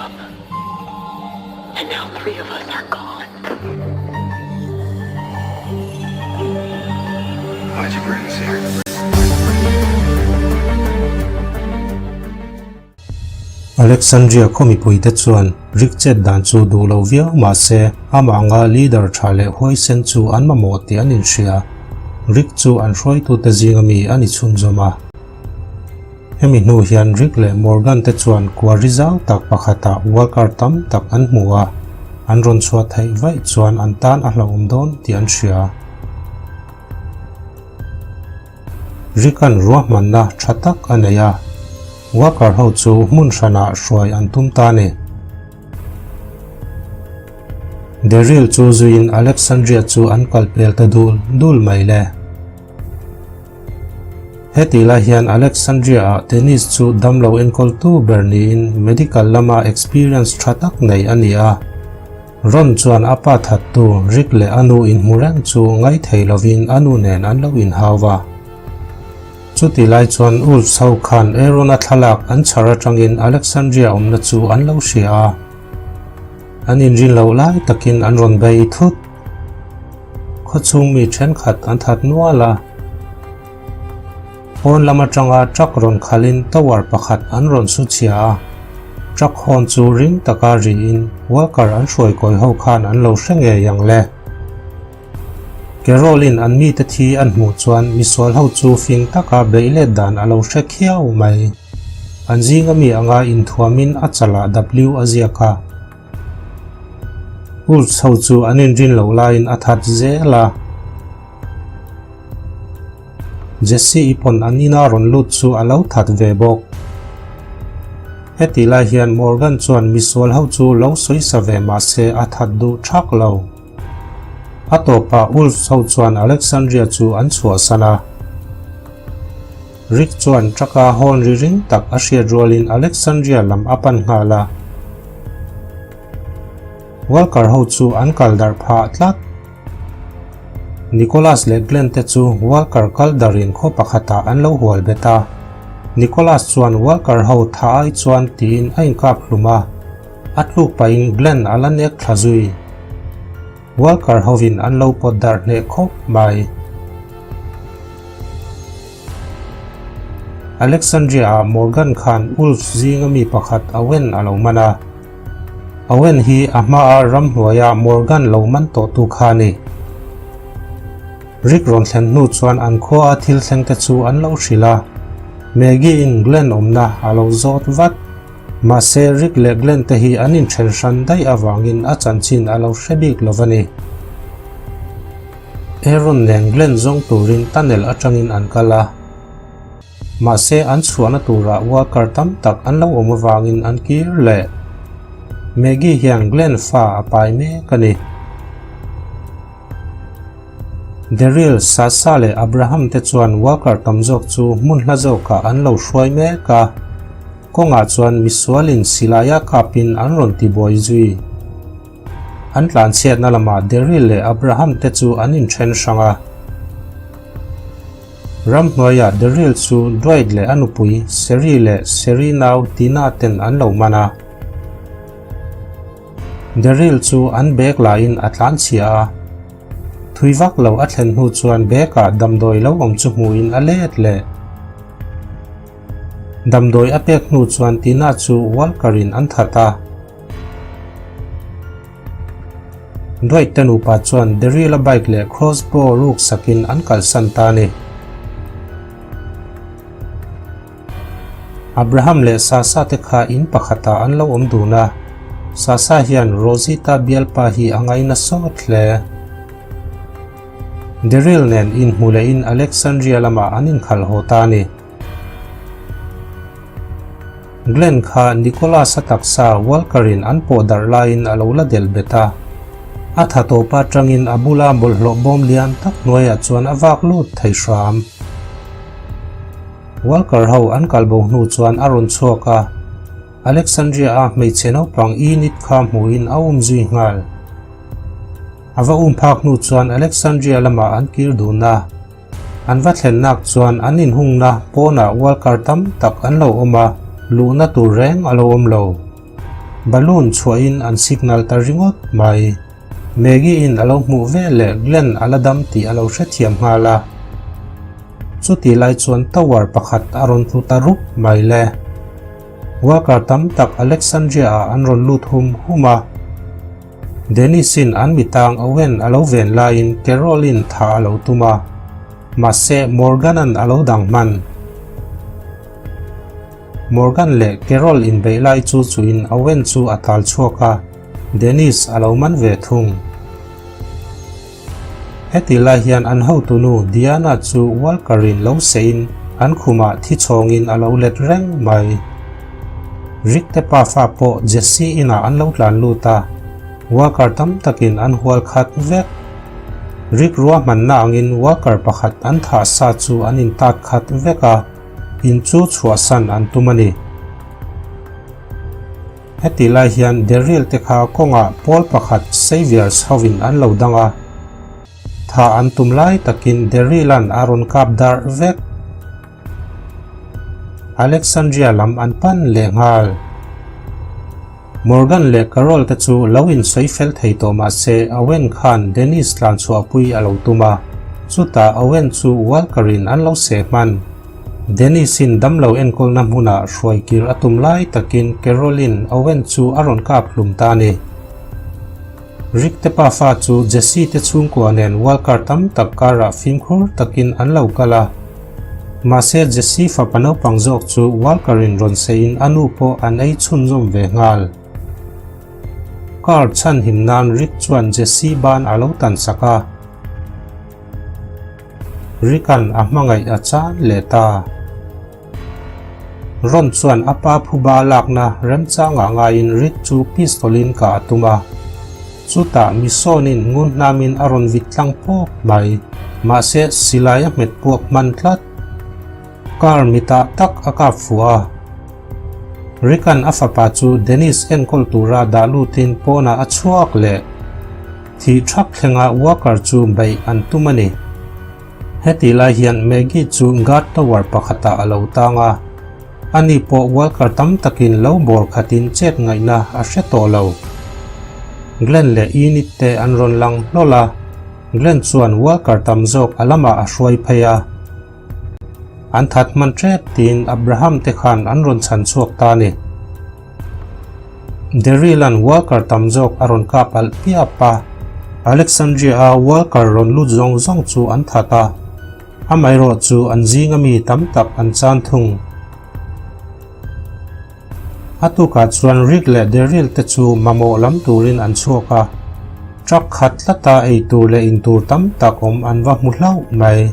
them. And now 3 of us are gone. Why'd you bring us here? Alexandria khaw mipuite chuan Rick chet dan chu duh lo viau mah se amah anga leader tha leh huaisen chu an mamawh tih an inhria. Rick chu an hruaitute zinga mi a ni chhunzawm a. Hemi hnu hian Rick leh Morgan te chuan quarry zau tak pakhatah worker tam tak an hmu a, an rawn chhuah theih vaih chuan an tan a hlauhawm dawn tih an hria. Rick-a'n ruahmanna tha tak a nei a, worker ho chu hmun hranah hruai an tum ta a ni. Daryl chu zuiin Alexandria chu an kal pel ta dul dul mai le. Hetih lai hian Alexandria-ah Dennis chu damlo enkawltu ber niin medical lama experience tha tak nei a ni a. Ron chuan a pa thattu Rick leh a nu inhmu reng chu ngaithei lovin a nu nen an lo inhau va. Chutih lai chuan Wolves ho khan Aaron-a thlalak an chhar atangin Alexandria awmna chu an lo hria a. An inrin loh lai takin an rawn bei thut. Khawchhung mi thenkhat an that nual a. Pawn lam atanga truck rawn khalhin tower pakhat an rawn su chhia a. Truck hawn chu ring taka riin worker an hruai kawi ho khan an lo hre ngei ang le. Carol-in an mite thi an hmuh chuan misual ho chu fing taka beih let dan a lo hre khiau mai. An zinga mi anga inthuamin a chalah W a ziak a. Wolves ho chu an inrin loh laiin a that zel a. Jesse-i pawn an ina rawn lut chu a lo that ve bawk. Hetih lai hian Morgan chuan misual ho chu lo sawi sa ve mah se a that duh thak lo. A tawpah Wolves ho chuan Alexandria chu an chhuahsan a. Rick chuan truck-a hawn ri ring tak a hriat rualin Alexandria lam a pan nghal a. Walker ho chu an kal darh phah tlat. Nicholas leh Glenn te chu Walker kal darhin khaw pakhatah an lo hual bet a. Nicholas chuan Walker ho tha ai chuan tiin a inkap hlum a, a tluk pahin Glenn a la nek thla zui. Walker hovin an lo pawt darh hneh khawp mai. Alexandria-ah Morgan khan Wolves zinga mi pakhat Owen a lo man a. Owen hi a hmaa ramhnuaia Morgan lo man tawhtu kha a ni. Rick rawn thlen hnu chuan an khua a thil thlengte chu an lo hrilh a. Maggie-in Glenn awmna a lo zawt vat. Mahse, Rick leh Glenn te hi an inthen hran daih avangin a chanchin a lo hre bik lo va ni. Aaron nen Glenn zawng turin tunnel atangin an kal a. Mahse, an chhuahna turah worker tam tak an lo awm avangin an kir leh. Maggie hian Glenn fa a pai mek a ni. Daryl, Sasa leh Abraham te chuan worker tam zawk chu hmun hla zawkah an lo hruai mek a. Kawngah chuan misualin silaia kapin an rawn tibuai zui. An tlanchhiatna lamah Daryl leh Abraham te chu an inthen hrang a. Ramhnuaiah Daryl chu Dwight leh a nupui Sherry leh Sherry nau Tina ten an lo man a. Daryl chu an bag lahin a tlanchhia a, thui vak lo a thlen hnu chuan bag-ah damdawi lo awm chu hmuhin a let leh. Damdawi a pek hnu chuan Tina chu Walker-in an that a. Dwight te nupa chuan Daryl-a bike leh crossbow ruk sakin an kalsan ta a ni. Abraham leh Sasa te kha in pakhatah an lo awm dun a, Sasa hian Rosita bialpa hi a ngaina sawt hle. Daryl nen inhmu lehin Alexandria lamah an inkhalh haw ta a ni. Glenn kha Nicholas-a taksa Walker-in an pawh darh laiin a lo la delh bet a. A tha tawp atangin a bula bawlhhlawh bawm lian tak hnuaiah chuan a vak lut thei hram. Walker ho an kal bo hnu chuan a rawn chhuak a, Alexandria-a hmeichhe naupang Enid kha hmuhin a um zui nghal. A va um phak hnu chuan Alexandria lamah an kir dun a, an va thlen nak chuan an inhungna pawnah Walker tam tak an lo awm a, luhna tur reng a lo awm lo. Balloon chhuahin an signal ta ringawt mai. Maggie-in a lo hmuh veleh Glenn a la dam tih a lo hrethiam nghal a. Chutih lai chuan tower pakhat a rawn tlu ta rup mai le. Worker tam tak Alexandria-ah an rawn lut hum hum a. Dennis-in an mitang Owen a lo ven laiin Carol-in thah a lo tum a. Mahse Morgan-a'n a lo dang hman. Morgan leh Carol inbeih lai chu chuin Owen chu a tal chhuak a, Dennis a lo man ve thung. Heti lai hian an hotunu Diana chu Walker-in lo seiin an khumah thi chhawngin a lo let reng mai. Rick te pafa pawh Jesse inah an lo tlan lut a, Walker tam takin an hual khat vek. Rick ruahmanna angin Walker pakhat an thah sa chu an intat khat vek a. In chu chhuahsan an tum a ni. Heti lai hian Daryl te kha kawngah pawl pakhat Saviors hovin an lo dang a. Tha an tum lai takin Daryl-a'n a rawn kap darh vek. Alexandria lam an pan leh nghal. Morgan leh Carol te chu lo insawi fel thei tawh mah se Owen khan Dennis tlan chhuahpui a lo tum a, chutah Owen chu Walker-in an lo seh hman. Dennis-in damlo enkawlna hmunah hruai kir a tum lai takin Carol-in Owen chu a rawn kap hlum ta a ni. Rick te pafa chu Jesse te chhungkua nen Walker tam tak karah fimkhur takin an lo kal a. Mahse Jesse fapa naupang zawk chu Walker-in rawn seiin a nu pawh an ei chhunzawm ve nghal. Car chhan him nan Rick chuan Jesse ban a lo tan sak a. Rick-a'n a hmangaih a chan leh ta. Ron chuan a pa phuba lakna remchangah ngaiin Rick chu pistol-in kah a tum a. Chutah Misonin ngun hnamin a rawn vit tlang pawp mai. Mahse, silai a hmet puak hman tlat. Car mitah tak a kap fuh a. Rick-a'n a fapa chu Dennis enkawl tura dah lutin pawnah a chhuak leh. Thih thak thlengah Walker chu beih an tum a ni. Hetih lai hian Maggie chu guard tower pakhatah a lo tang a, ani pawh Walker tam takin lo bawr khatin chet ngaihna a hre tawh lo. Glenn leh Enid te an rawn lang hlawl a, Glenn chuan Walker tam zawk a lamah a hruai phei a. An that hman tep tiin Abraham te khan an rawn chhan chhuak ta a ni. Daryl-a'n Walker tam zawk a rawn kap alh piap a, Alexandria-a Walker rawn lut zawng zawng chu an that a, amaherawh chu an zinga mi tam tak an chan thung. A tukah chuan Rick leh Daryl te chu mamawh lam turin an chhuak a, truck khat tlata ei tur leh in tur tam tak awm an va hmu hlauh mai.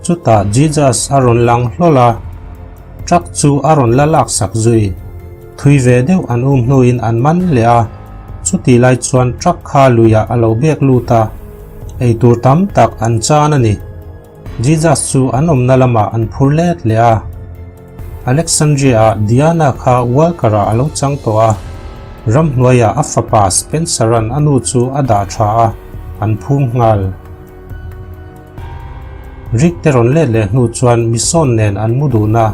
Chutah Jesus a rawn lang hlawl a. Truck chu a rawn la lak sak zui. Thui ve deuh an um hnuin an man leh a, chutih lai chuan truck kha luiah a lo bek lut a, eitur tam tak an chan a ni. Jesus chu an awmna lamah an phur let leh a. Alexandria-ah Diana kha Walker-ah a lo chang tawh a, ramhnuaiah a fapa Spencer-a'n a nu chu a dah tha a, an phum nghal. Rick te rawn let leh hnu chuan Mison nen an mu dun a,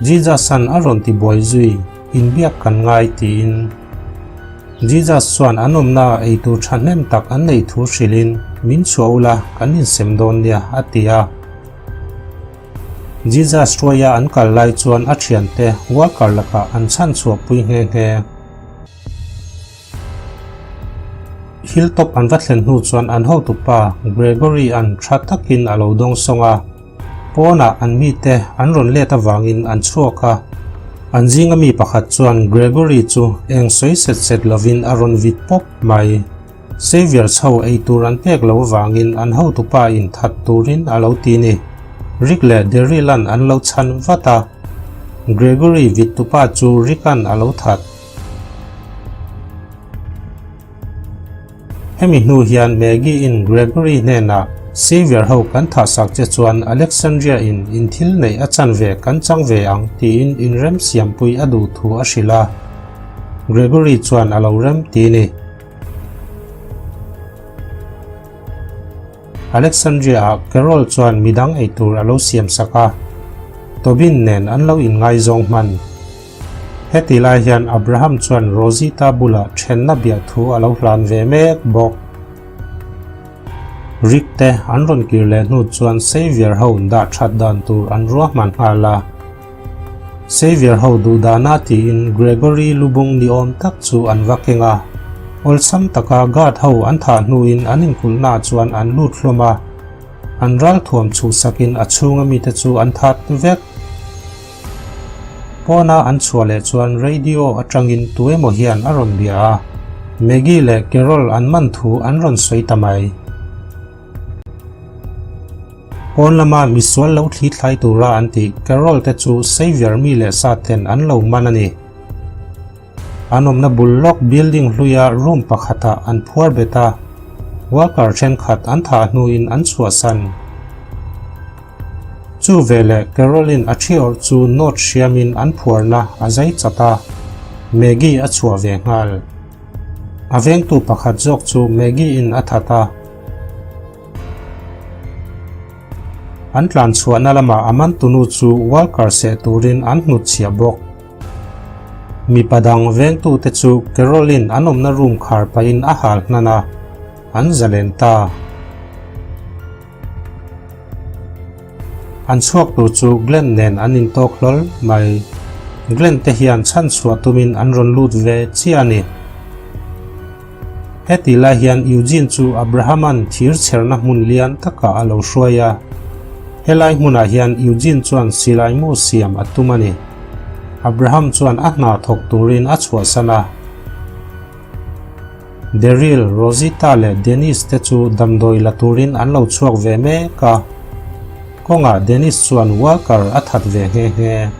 Jesus-a'n a rawn ti buai zui, inbiak kan ngai tiin. Jesus chuan an awmna ah eitur thahnem tak an neih thu hrilhin, Min chhuah ula, kan insem dawn nia, a ti a. Jesus hruaia an kal lai chuan a thiante Walker lakah an chhanchhuahpui nghe nghe. Hilltop an va thlen hnu chuan an hotupa Gregory-a'n tha takin a lo dawng sawng a, pawnah an mite an rawn let avangin an chhuak a. An zinga mi pakhat chuan Gregory chu eng sawi set set lovin a rawn vit pawp mai. Xavier chho ei tur an pek lo avangin an hotupa in that turin a lo ti ni. Rick leh Daryl-a'n an lo chhan vat a, Gregory vittupa chu Rick-a'n a lo that. Hemi hnu hian Maggie in Gregory hnenah Xavier ho kan thahsak che chuan Alexandria in in thil neih a chan ve kan chang ve ang tiin inrem siampui a duh thu a hrilh a. Gregory chuan a lo rem ti ni. Alexandria-ah Carol chuan midang eitur a lo siam sak a, Tobin nen an lo inngaizawng hman. Heti lai hian Abraham chuan Rosita bulah thenna biah thu a lo hlan ve mek bawk. Rick te an rawn kir leh hnu chuan Xavier ho dah that dan tur an ruahman nghal a. Xavier ho duh dana tiin Gregory lubung ni awm tak chu an va keng a. Awlsam taka guard ho an thah hnuin an inkulhnaah chuan an lut hlawm a. An ralthuam chhuhsakin a chhunga mite chu an that vek. Pawna an chhuah leh chuan radio atangin tuemaw hian a rawn bia a, Maggie leh Carol an man thu an rawn sawi ta mai. Pawn lama misual lo thli thlai tura an tih Carol te chu Xavier mi leh sa ten an lo man a ni. An awmna bul lawk building hluia room pakhatah an phuar bet a, worker thenkhat an thah hnuin an chhuahsan. Chu veleh Caroline a thi awrh chu note hriamin an phuarna a zai chat a, Maggie a chhuah ve nghal. A vengtu pakhat zawk chu Maggie in a that a. An tlan chhuahna lamah a mantunu chu Walker seh turin an hnutchhiah bawk. Mipa dang vengtute chu Caroline an awmna room khar pahin a hal hnan a, an zalen ta. An chhuak tur chu Glenn nen an intawk hlawl mai. Glenn te hian chhan chhuah tumin an rawn lut ve chiah a ni. Heti lai hian Eugene chu Abraham-a'n thir chherna hmun lian takah a lo hruai a. Helai hmunah hian Eugene chuan silai mu siam a tum a ni. Abraham chuan a hna thawk turin a chhuahsan a. Daryl, Rosita leh Dennis te chu damdawi la turin an lo chhuak ve mek a. Kawngah Dennis chuan Walker a that ve nghe nghe.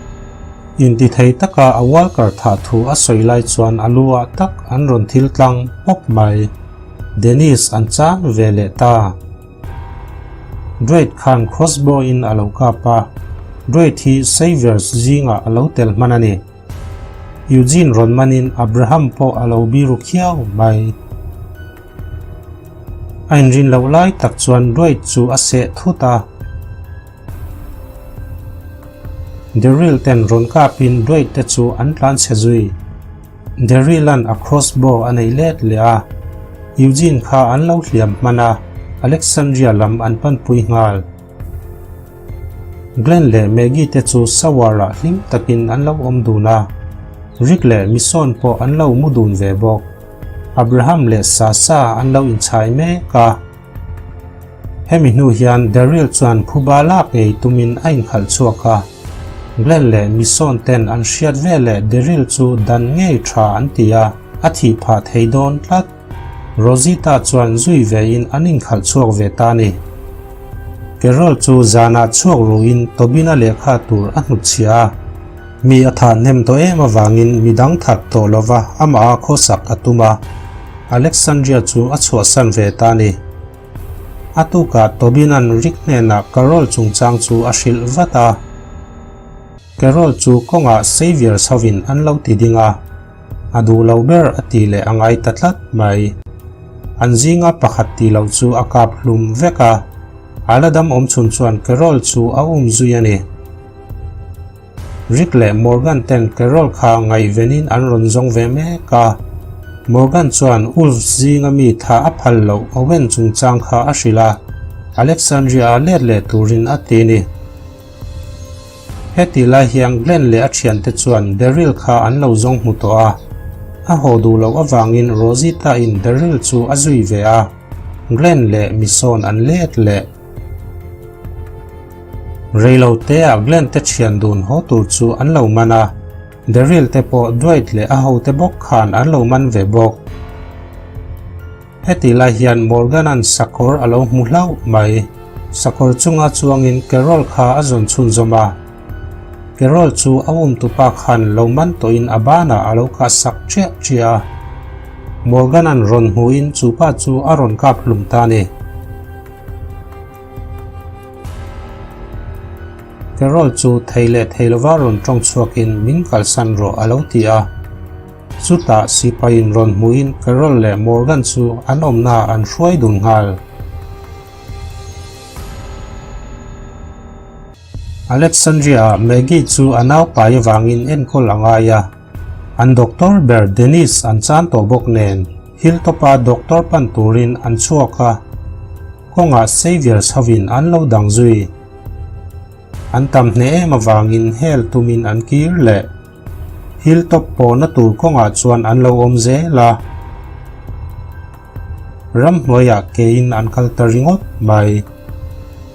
Intithei taka a Walker thah thu a sawi lai chuan a lu ah tak an rawn thil tlang pawp mai. Dennis an chang ve leh ta. Drake khan crossbow in a lo kap a, Drake hi Saviors zingah a lo tel hman a ni. Eugene rawn manin Abraham pawh a lo biru khiau mai. A inrin loh lai tak chuan Dwight chu a seh thut a. Daryl ten rawn kapin Dwight te chu an tlan chhe zui. Daryl-a'n a crossbow a nei let leh a, Eugene kha an lo hliam hman a, Alexandria lam an panpui nghal. Glenn leh Maggie te chu shower-ah hlim takin an lo awm dun a, Rick leh Michonne pawh an lo mu dun ve bawk. Abraham leh Sasha an lo inchhai mek a. Hemi hnu hian Daryl chuan phuba lak ngei tumin a inkhalh chhuak a. Glenn leh Michonne ten an hriat veleh Daryl chu dan ngei tha an ti a, a thih phah thei dawn tlat. Rosita chuan zui vein an inkhalh chhuak ve ta a ni. Carol chu zanah chhuak ruhin Tobin-a lehkha tur a hnutchhiah a. Mi a thah hnem tawh em avangin midang that tawh lova amah a khawsak a tum a, Alexandria chu a chhuahsan ve ta a ni. A tukah Tobin-a'n Rick hnenah Carol chungchang chu a hrilh vat a. Carol chu kawngah Xavier chhovin an lo ti ding a. A duh lo ber a tih leh a ngai ta tlat mai. An zinga pakhat tih loh chu a kap hlum vek a, a la dam awm chhun chuan Carol chu a um zui a ni. Rick leh Morgan ten Carol kha ngaihvenin an rawn zawng ve mek a. Morgan chuan Wolves zinga mi tha a phal loh Owen chungchang kha a hrilh a, Alexandria-a let leh turin a ti a ni. Heti lai hian Glenn leh a thiante chuan Daryl kha an lo zawng hmu tawh a, a haw duh loh avangin Rosita in Daryl chu a zui ve a, Glenn leh Michonne an let leh. Reilo teah Glenn te thian dun haw tur chu an lo man a, Daryl te pawh Dwight leh a hote bawk khan an lo man ve bawk. Heti lai hian Morgan-a'n sakawr a lo hmu hlauh mai. Sakawr chunga chuangin Carol kha a zawn chhunzawm a. Carol chu a umtupa khan lo man tawhin a banah a lo kah sak chiah chiah a. Morgan-a'n rawn hmuhin chu pa chu a rawn kap hlum ta a ni. Carol chu thei leh thei lova rawn tawng chhuakin min kalsan rawh a lo ti a. Chutah sipaiin rawn hmuhin Carol leh Morgan chu an awmnaah an hruai dun nghal. Alexandria-ah Maggie chu a naupai avangin enkawl a ngai a. An doctor ber Dennis an chan tawh bawk nen Hilltop-a doctor pan turin an chhuak a, kawngah Xavier chhovin an lo dang zui. An tam hneh em avangin hel tumin an kir leh. Hilltop pawhna tur kawngah chuan an lo awm zel a. Ramhnuaiah kein an kal ta ringawt mai.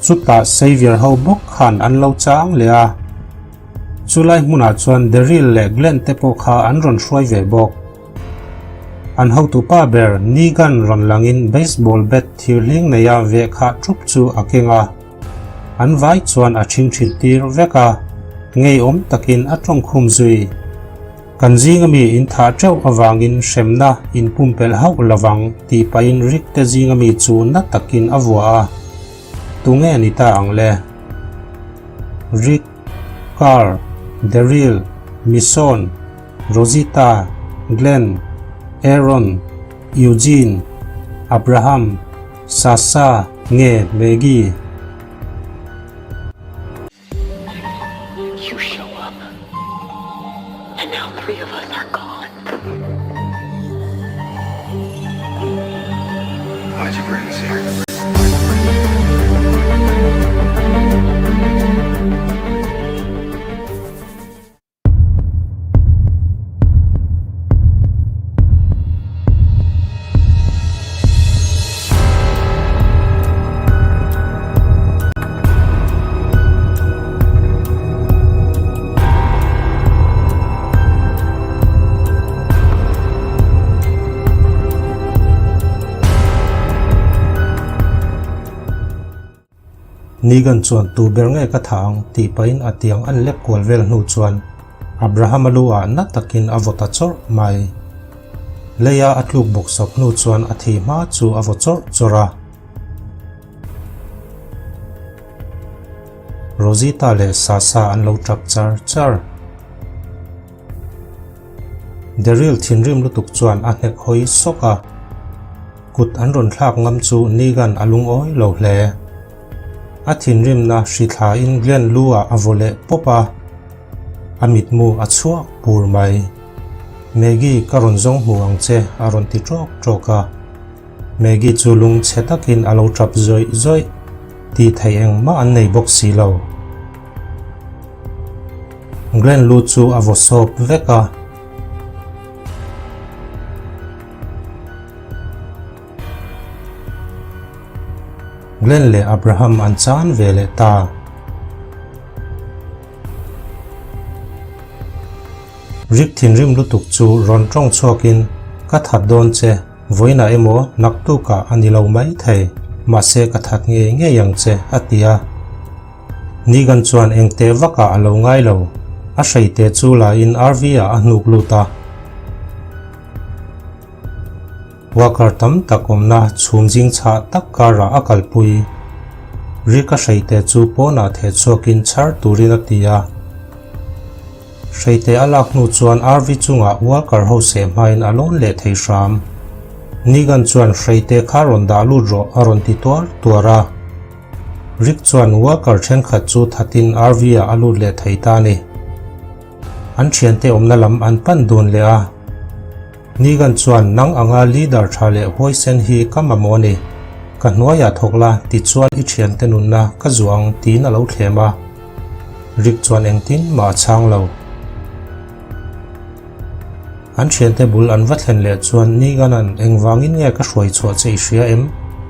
Chutah Xavier ho bawk khan an lo chang leh a. Chulai hmunah chuan Daryl leh Glenn te pawh kha an rawn hruai ve bawk. An hotupa ber Negan rawn langin baseball bat thir hling neia vehkhah thup chu a keng a. An vai chuan a ṭhingṭhit tir vek a, ngeiawm takin a ṭawngkhum zui. Kan zinga mi in thah ṭeuh avangin hremna in pumpelh hauh lovang tih pahin Rick te zinga mi chu na takin a vuah a. Tunge ni ta ang le? Rick, Carl, Daryl, Michonne, Rosita, Glenn, Aaron, Eugene, Abraham, Sasha nge Maggie? You show up and now 3 of us are gone. Why'd you bring us here? Negan chuan tu ber nge ka tha ang tih pahin a tiang an lek kual vel hnu chuan Abraham-a lu ah na takin a vaw ta chawrh mai. Leia a tluk bawk sawp hnu chuan a thi hma chu a vaw chawrh chawrh a. Rosita leh Sasa an lo tap char char. Daryl thinrim lutuk chuan a hnek hawi sawk a. Kut an rawn thlak ngam chu Negan a lungawi lo hle. A thinrimna hri thlain Glenn lu ah a vaw leh pawp a. A mitmu a chhuak pur mai. Maggie ka rawn zawng hmu ang che a rawn ti tawk tawk a. Maggie chu lung chhe takin a lo tap zawih zawih. Tih theih engmah an nei bawk si lo. Glenn lu chu a vaw sawp vek a. Glenn leh Abraham an chan ve leh ta. Rick thinrim lutuk chu rawn tawng chhuakin, Ka that dawn che, vawiinah emaw naktukah a ni lo mai thei, mahse ka that ngei ngei ang che, a ti a. Negan chuan engte vakah a lo ngai lo, a hreite chu la in RV ah a hnuk lut a. Walker tam tak awmna chhum zing chhah tak karah a kalpui. Rick a hreite chu pawnah theh chhuakin chhar turin a ti a. Hreite a lak hnu chuan RV chungah Walker ho seh hmain a lawn leh thei hram. Negan chuan hreite kha rawn dah lut rawh a rawn ti tuar tuar a. Rick chuan Walker thenkhat chu thatin RV ah a lut leh thei ta a ni. An thiante awmna lam an pan dun leh a. Negan chuan nang anga leader tha leh huaisen hi ka mamawh a ni. Ka hnuaiah thawk la tichuan i thiante nunna ka zuah ang tiin a lo thlem a. Rick chuan engtin mah a chhang lo. An thiante bul an va thlen leh chuan Negan-a'n engvangin nge ka hruai chhuah che i hria em?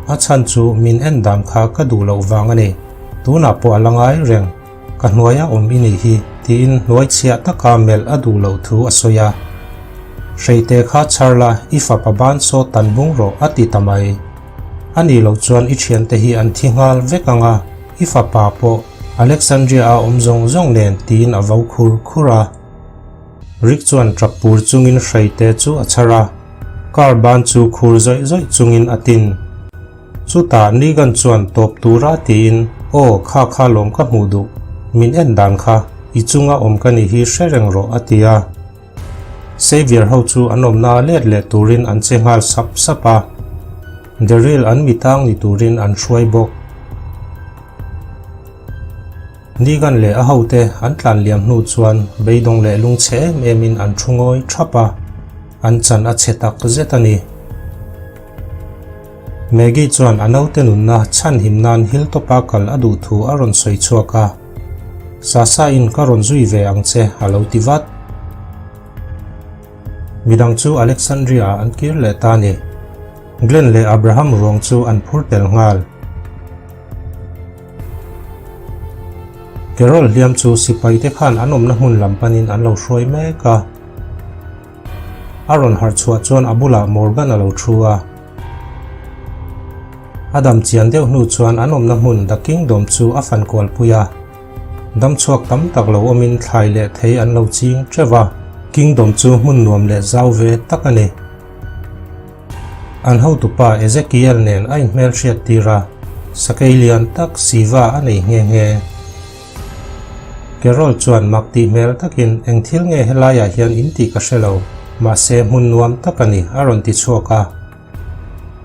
A chhan chu min en dan kha ka duh loh vang a ni. Tunah pawh a la ngai reng. Ka hnuaia awm i nih hi, tiin hnuai chhiah taka melh a duh loh thu a sawi a. Hreite kha chhar la, i fapa ban saw tan bung rawh a ti ta mai. A nih loh chuan i thiante hi an thi nghal vek ang a, i fapa pawh Alexandria-a awm zawng zawng nen tiin a vo khur khur a. Rick chuan tap pur chungin hreite chu a chhar a, car ban chu khur zawih zawih chungin a tin. Chutah Negan chuan tawp tura tiin, Aw, kha kha lawm ka hmuh duh, min en dan kha, i chunga awm ka nih hi hre reng rawh a ti a. Xavier ho chu an awmna let leh turin an che nghal sap sap a, Daryl an mitang ni turin an hruai bawk. Negan leh a hote an tlan liam hnu chuan beidawng leh lungchhe em emin an thu ngawi thap a, an chan a chhe tak zet a ni. Maggie chuan a naute nunna chhanhim nan hilltop-a kal a duh thu a rawn sawi chhuak a, Sasa-in ka rawn zui ve ang che a lo ti vat. Midang chu Alexandria-ah an kir leh ta a ni. Glenn leh Abraham ruang chu an phur tel nghal. Carol hliam chu sipaite khan an awmna hmun lam panin an lo hruai mek a. A rawn harh chhuah chuan a bulah Morgan a lo thu a. A dam chian deuh hnu chuan an awmna hmun The Kingdom chu a fan kualpui a. Dam chhuak tam tak lo awmin thlai leh thei an lo ching teuh a. Kingdom chu hmun nuam leh zau ve tak a ni. An hotupa Ezekiel nen a inhmelhriat tir a, sakei lian tak Siva a nei nghe nghe. Carol chuan mak tih hmel takin eng thil nge helaiah hian in tih ka hre lo, mahse hmun nuam tak a ni a rawn ti chhuak a.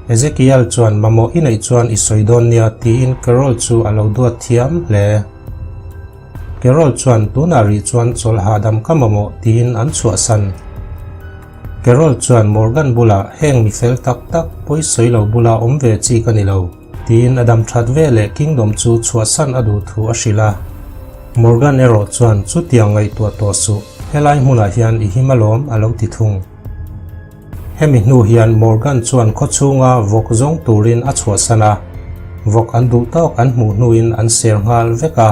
Ezekiel chuan mamawh i neih chuan i sawi dawn nia tiin Carol chu a lo duat thiam hle. Carol chuan tunah rih chuan chawlh hahdam ka mamawh tiin an chhuahsan. Carol chuan Morgan bulah heng mi fel tak tak pawi sawi lo bula awm ve chi ka ni lo, tiin a dam that ve leh Kingdom chu chhuahsan a duh thu a hrilh a. Morgan erawh chuan chutiang ngaihtuah tawh suh, helai hmunah hian i him alawm a lo ti thung. Hemi hnu hian Morgan chuan khawchhunga vawk zawng turin a chhuahsan a, vawk an duh tawk an hmuh hnuin an ser nghal vek a.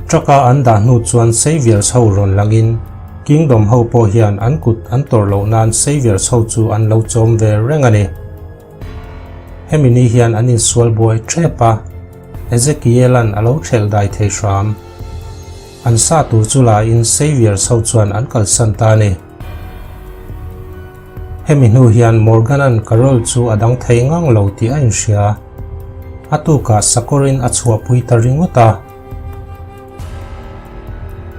Truck-a an dah hnu chuan Saviours ho rawn langin Kingdom ho pawh hian an kut an tawrh loh nan Saviours ho chu an lo chawm ve reng a ni. Hemi ni hian an insual buai tep a, Ezekiel-a'n a lo thelh dai thei hram. An sa tur chu lain Saviours ho chuan an kalsan ta a ni. Hemi hnu hian Morgan-a'n Carol chu a dang thei ngang lo tih a inhria. A tukah sakawrin a chhuahpui ta ringawt a.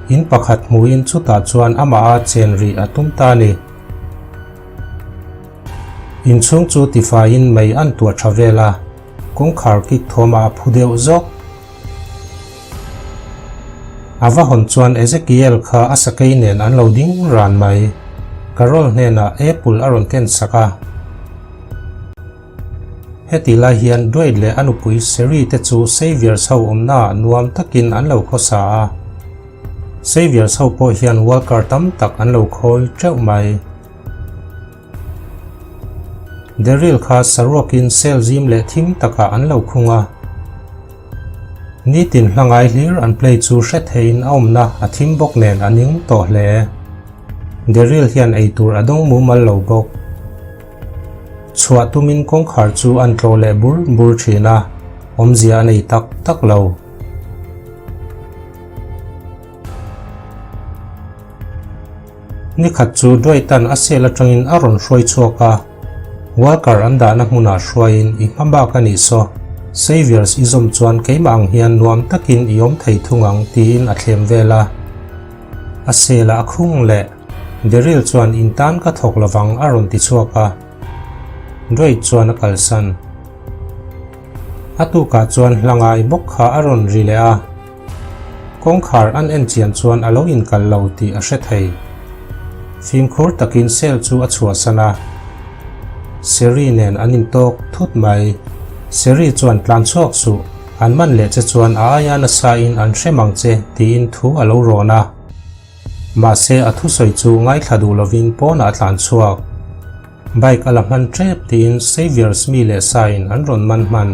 In pakhat hmuhin chutah chuan amah a chen rih a tum ta a ni. Inchhung chu tifaiin mei an tuah tha vel a, kawngkhar kik thawmah a phu deuh zawk. A va hawn chuan Ezekiel kha a sakei nen an lo ding ran mai. Carol hnenah apple a rawn ken sak a. Heti lai hian Dwight leh a nupui Sherry te chu Saviors ho awmnaah nuam takin an lo khawsa a. Saviors ho pawh hian Walker tam tak an lo khawi teuh mai. Daryl kha saruakin cell zim leh thim takah an lo khung a. Nitin hla ngai hlir an play chu hre theiin a awmna a thim bawk nen a ning tawh hle. Daryl hian eitur a dawng mumal lo bawk. Chhuah tumin kawngkhar chu an tlawh leh bur bur thin a, awmzia a nei tak tak lo. Nikhat chu Dwight-a'n a cell atangin a rawn hruai chhuak a, Walker an dahna hmunah hruaiin i hma bak a nih saw, Saviors i zawm chuan keimah ang hian nuam takin i awm thei thung ang tiin a thlem vel a. A cell-ah a khung leh Daryl chuan in tan ka thawk lovang a rawn ti chhuak a, Dwight chuan a kalsan. A tukah chuan hla ngai bawk kha a rawn ri leh a. Kawngkhar an en chian chuan a lo inkal lo tih a hre thei. Fimkhur takin cell chu a chhuahsan a. Sherry nen an intawk thut mai. Sherry chuan tlan chhuak suh, an man leh che chuan a aia nasa in an hrem ang che tiin thu a lo rawn a. Mahse a thusawi chu ngaithla duh lovin pawnah a tlan chhuak. Bike a la hman tep tiin Saviours mi leh sain an rawn man hman.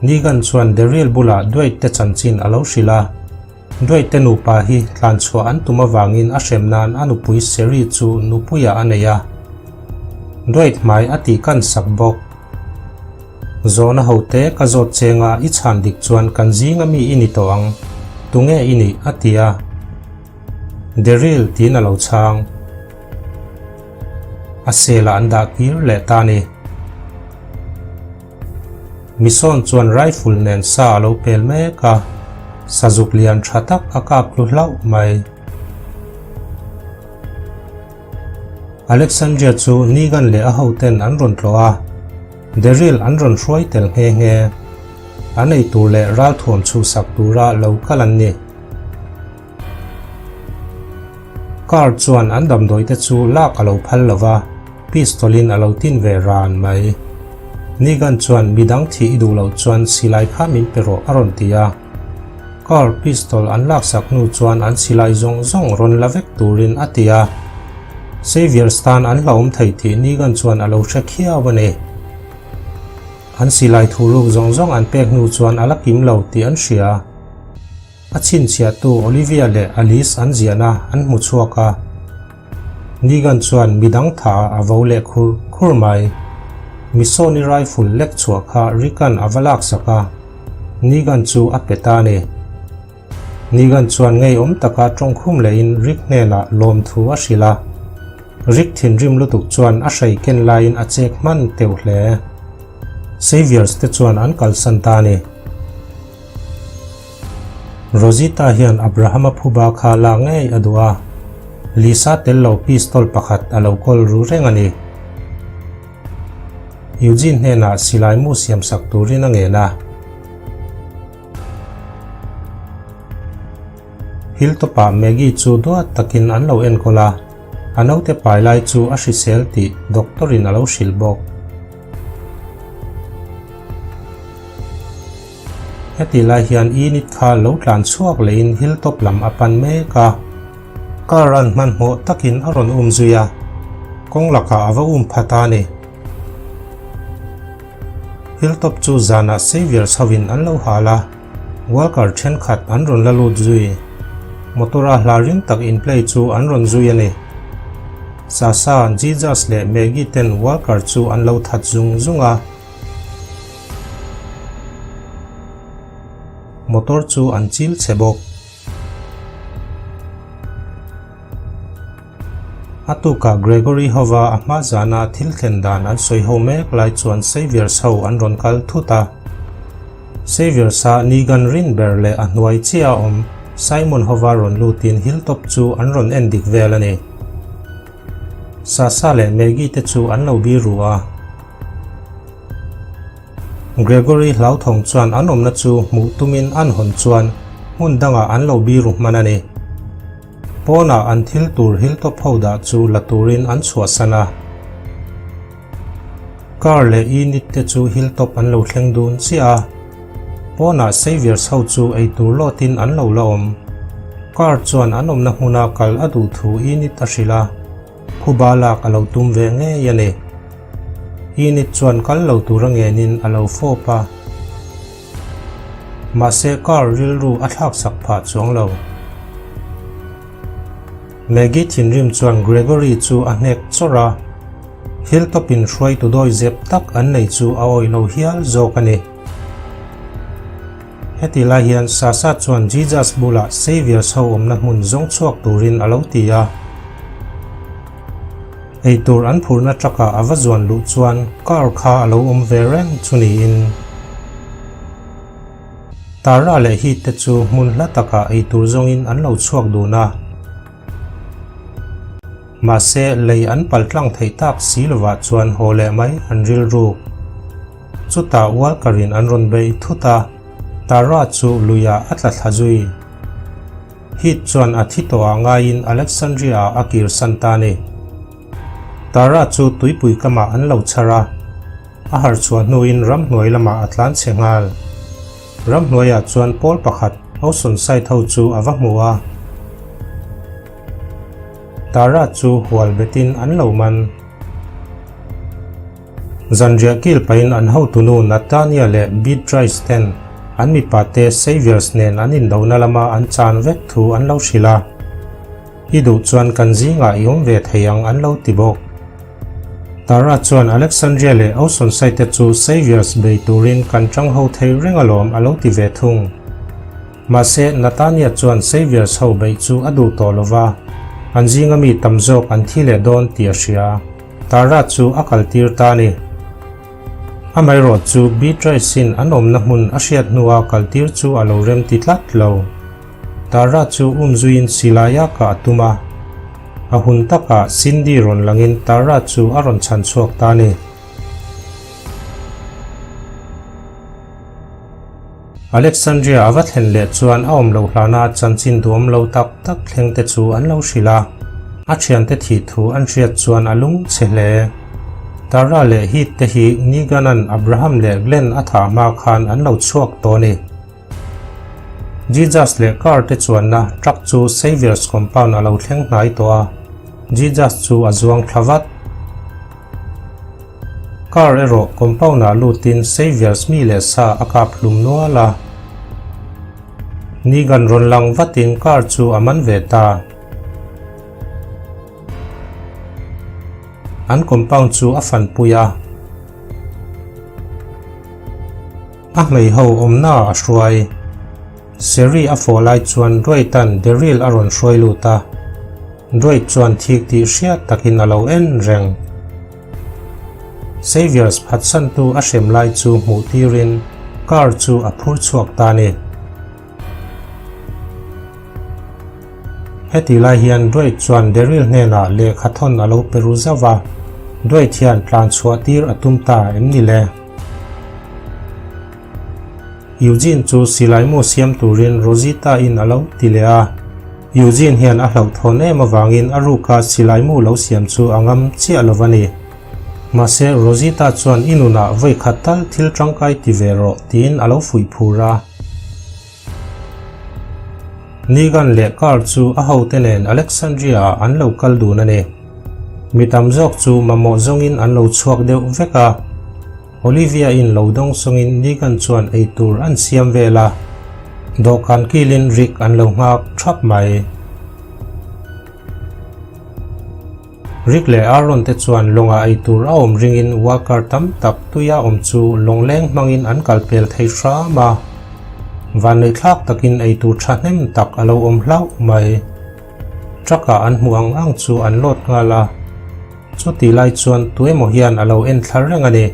Negan chuan Daryl bulah Dwight te chanchin a lo hrilh a. Dwight te nupa hi tlan chhuah an tum avangin a hrem nan a nupui Sherry chu nupuiah a nei a. Dwight hmai a tih kan sak bawk. Zawhna hote ka zawt chenga i chhan dik chuan kan zinga mi i ni tawh ang. Tunge i nih? a ti a. Daryl tiin a lo chhang. A cell-ah an dah kir leh ta a ni. Misawn chuan rifle nen sa a lo pel mek a, sazuk lian tha tak a kap tlu hlauh mai. Alexandria chu Negan leh a hoten an rawn tlawh a, Daryl an rawn hruai tel nghe nghe. An eitur leh ralthuam chhuhsak tura lo kal an ni. Car chuan an damdawi te chu lak a lo phal lo va, pistol in a lo tin ve ran mai. Negan chuan midang thih i duh loh chuan silai kha min pe rawh a rawn ti a. Car pistol an laksak hnu chuan an silai zawng zawng rawn la vek turin a ti a. Xavier's tan an hlauhawm thei tih Negan chuan a lo hre khiau a ni. An silai thuruk zawng zawng an pek hnu chuan a la kim lo tih an hria. A chhinchhiahtu Olivia leh Alice an ziahna an hmu chhuak a, Negan chuan midang tha a vo leh khur khur mai. Misoon-i rifle lek chhuah kha Rick-a'n a va laksak a, Negan chu a pe ta a ni. Negan chuan ngeiawm taka tawngkhum lehin Rick hnenah lawmthu a hrilh a. Rick thinrim lutuk chuan a hrei ken laiin a chek hman teuh hle. Saviors te chuan an kalsan ta a ni. Rosita hian Abrahama phuba kha la ngei a duh a, Lisa tel lo pistol pakhat a lo kawl ru reng a ni. Eugene hnenah silai mu siamsak turin a ngen a. Hilltop-ah Maggie chu duat takin an lo enkawl a, a naute pai lai chu a hrisel tih doctor-in a lo hrilh bawk. Heti lai hian Enid kha lo tlan chhuak lehin hilltop lam a pan mek a. Car an hmanhmawh takin a rawn um zui a, kawng lakah a va um phat a ni. Hilltop chu zanah Xavier chhoin an lo hal a, Walker thenkhat an rawn la lut zui. Motor a hla ring tak in play chu an rawn zui a ni. Sasa, Jesus leh Maggie ten Walker chu an lo that zung zung a. Motor chu an chil chhe bawk. A tukah Gregory hova a hma zana thil thlen dan an sawi ho mek lai chuan Xavier's ho an rawn kal thut a. Xavier's-a Negan rin ber leh a hnuai chiah a awm Simon hova rawn lutin Hilltop chu an rawn en dik vel a ni. Sasa leh Maggie te chu an lo biru a. Gregory hlauthawng chuan an awmna chu hmuh tumin an hawn chuan hmun dangah an lo biru hman a ni. Pawnah an thil tur hilltop ho dah chu la turin an chhuahsan a. Car leh Enid te chu hilltop an lo thleng dun chiah a. Pawnah Xavier's ho chu eitur lawtin an lo la awm. Car chuan an awmna hmuna kal a duh thu Enid a hrilh a. Phuba lak a lo tum ve ngei a ni. Enid chuan kal lo tur a ngenin a lo fawp a. Mahse car rilru a thlaksak phah chuang lo. Maggie thinrim chuan Gregory chu a hnek chawrh a, Hilltop in hruaitu dawi zep tak an nei chu a awih lo hial zawk a ni. Heti lai hian Sasa chuan Jesus bulah Saviours ho awmna hmun zawng chhuak turin a lo ti a. Eitur an phurna truck-ah a va zuan luh chuan car kha a lo awm ve reng chu niin. Tara leh Heath te chu hmun hla takah eitur zawngin an lo chhuak dun a. Mahse, lei an pal tlang theih tak si lovah chuan haw leh mai an rilruk. Chutah Walker-in an rawn bei thut a, Tara chu luiah a tla thla zui. Heath chuan a thi tawhah ngaiin Alexandria-ah a kirsan ta a ni. Tara chu tuipui kamah an lo chhar a. A harh chhuah hnuin ramhnuai lamah a tlan chhe nghal. Ramhnuaiah chuan pawl pakhat Ocean Side ho chu a va hmu a. Tara chu hual betin an lo man. Zanriah kil pahin an hotunu Natania leh Beatrice ten an mipate Xavier's nen an indohna lama an chan vek thu an lo hrilh a. I duh chuan kan zingah i awm ve thei ang an lo ti bawk. Tara chuan Alexandria leh Oceanside te chu Xavier's bei turin kan tang ho thei reng alawm a lo ti ve thung. Mahse, Natania chuan Xavier's ho beih chu a duh tawh lo va, an zinga mi tam zawk an thi leh dawn tih a hria. Tara chu a kaltir ta a ni. Amaherawh chu Beatrice-in an awmna hmun a hriat hnua kaltir chu a lo remti tlat lo. Tara chu umzuiin silaia kah a tum a, a hun takah Cindy rawn langin Tara chu a rawn chhan chhuak ta a ni. Alexandria a va thlen leh chuan a awm loh hlana chanchin duhawm lo tak tak thleng te chu an lo hrilh a, a thiante thih thu an hriat chuan a lung chhe hle. Tara leh Heath te hi Negan-a'n Abraham leh Glenn a thah hma khan an lo chhuak tawh a ni. Jesus leh car te chuanna truck chu Saviour's compound a lo thleng hnai tawh a, Jesus chu a zuang thla vat. Car erawh compound ah lutin Saviour's mi leh sa a kap hlum nual a. Negan rawn lang vatin car chu a man ve ta. An compound chu a fanpui a. A hmeiho awmna ah a hruai. Sherry a fawh lai chuan Dwight-a'n Daryl a rawn hruai lut a. Dwight chuan thik tih hriat takin a lo en reng. Xavier's phatsantu a hrem lai chu hmuh tirin car chu a phur chhuak ta a ni. Heti lai hian Dwight chuan Daryl hnenah lehkha thawn a lo pe ru zauh a, Dwight hian tlan chhuah tir a tum ta em ni le? Eugene chu silai mu siam turin Rosita in a lo ti leh a, Eugene hian a hlauhthawn em avangin a ruka silai mu lo siam chu a ngam chiah lo a ni. Mahse Rosita chuan i nunah vawi khat tal thil tangkai ti ve rawh tiin a lo fuih phur a. Negan leh Carl chu a hote nen Alexandria ah an lo kal dun a ni. Mi tam zawk chu mamawh zawngin an lo chhuak deuh vek a. Olivia in lo dawng sawngin Negan chuan eitur an siam vel a, dawhkan kilin Rick an lo nghak thap mai. Rick leh Aaron te chuan lawngah eitur a awm ringin Walker tam tak tuia awm chu lawngleng hmangin an kal pel thei hram a. Vanneihthlak takin eitur thahnem tak a lo awm hlauh mai. Truck-ah an hmuh ang ang chu an load nghal a. Chuti lai chuan tuemaw hian a lo en thlar reng a ni.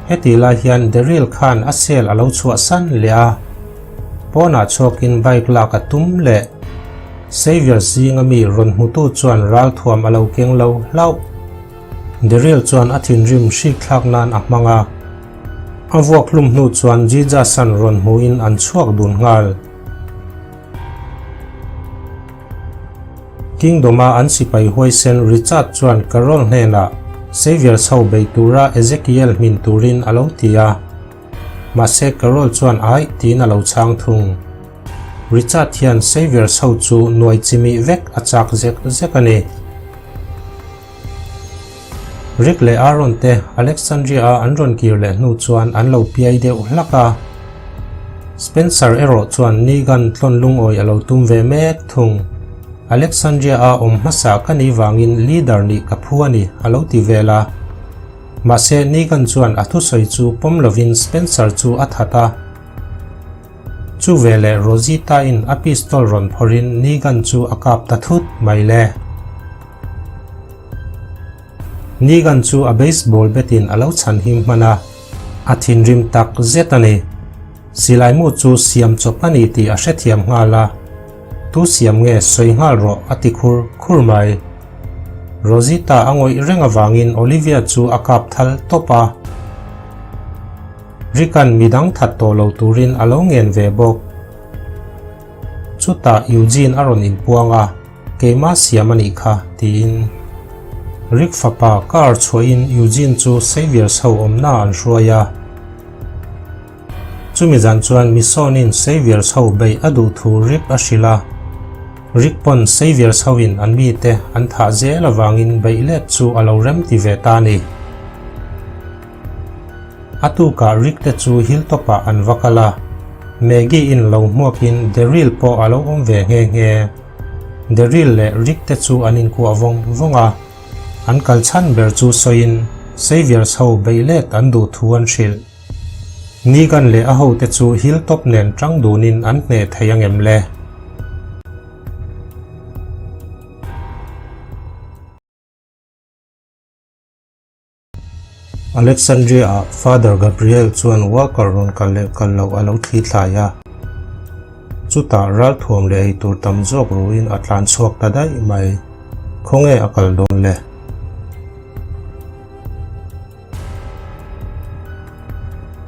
Heti lai hian Daryl khan a cell a lo chhuah san leh a, pawnah chhuakin bike lak a tum leh. Xavier zinga mi rawn hmutu chuan ralthuam a lo keng lo hlauh. Daryl chuan a thinrim hrik thlak nan a hmang a. A vuak hlum hnu chuan Jesus-a'n rawn hmuhin an chhuak dun nghal. Kingdom-a an sipai huaisen Richard chuan Carol hnenah Xavier chho bei tura Ezekiel hmin turin a lo ti a. Mahse Carol chuan aih tiin a lo chhang thung. Richard hian Xavier chho chu nuai chimih vek a chak zek zek a ni. Rick leh Aaron te Alexandria-a an rawn kir leh hnu chuan an lo piai deuh hlak a. Spencer erawh chuan Negan tlawn lungawi a lo tum ve mek thung. Alexandria-a awm hmasa ka nih vangin leader nih ka phu a ni a lo ti vel a. Mahse Negan chuan a thusawi chu pawm lovin Spencer chu a that a. Chu veleh Rosita-in a pistol rawn phawrhin Negan chu a kap ta thut mai le. Negan chu a baseball bat in a lo chhan him hman a, a thinrim tak zet a ni. Silai mu chu siam chawp a ni tih a hrethiam nghal a, Tu siam nge sawi nghal rawh a ti khur khur mai. Rosita a ngawih reng avangin Olivia chu a kap thal tawp a. Rick-a'n midang that tawh lo turin a lo ngen ve bawk. Chutah Eugene a rawn inpuang a. Keimah siam a nih kha, tiin Rick fapa car chhuahin Eugene chu Xavier's ho awmna an hruai a. Chumi zan chuan Misonin Xavier's ho beih a duh thu Rick a hrilh a. Rick pawn Xavier's hoin an mite an thah zel avangin beih let chu a lo rem ti ve ta a ni. A tukah Rick te chu hilltop ah an va kal a, Maggie in lo hmuakin Daryl pawh a lo awm ve nghe nghe. Daryl leh Rick te chu an inkuah vawng vawng a, an kal chhan ber chu sawiin Xavier's ho beih let an duh thu an hrilh. Negan leh a hote chu hilltop nen tang dunin an hneh thei angem le? Alexandria-ah Father Gabriel chuan Walker rawn kal leh kal loh a lo thli thlai a. Chutah ralthuam leh eitur tam zawk ruin a tlan chhuak ta daih mai. Khawnge a kal dawn le?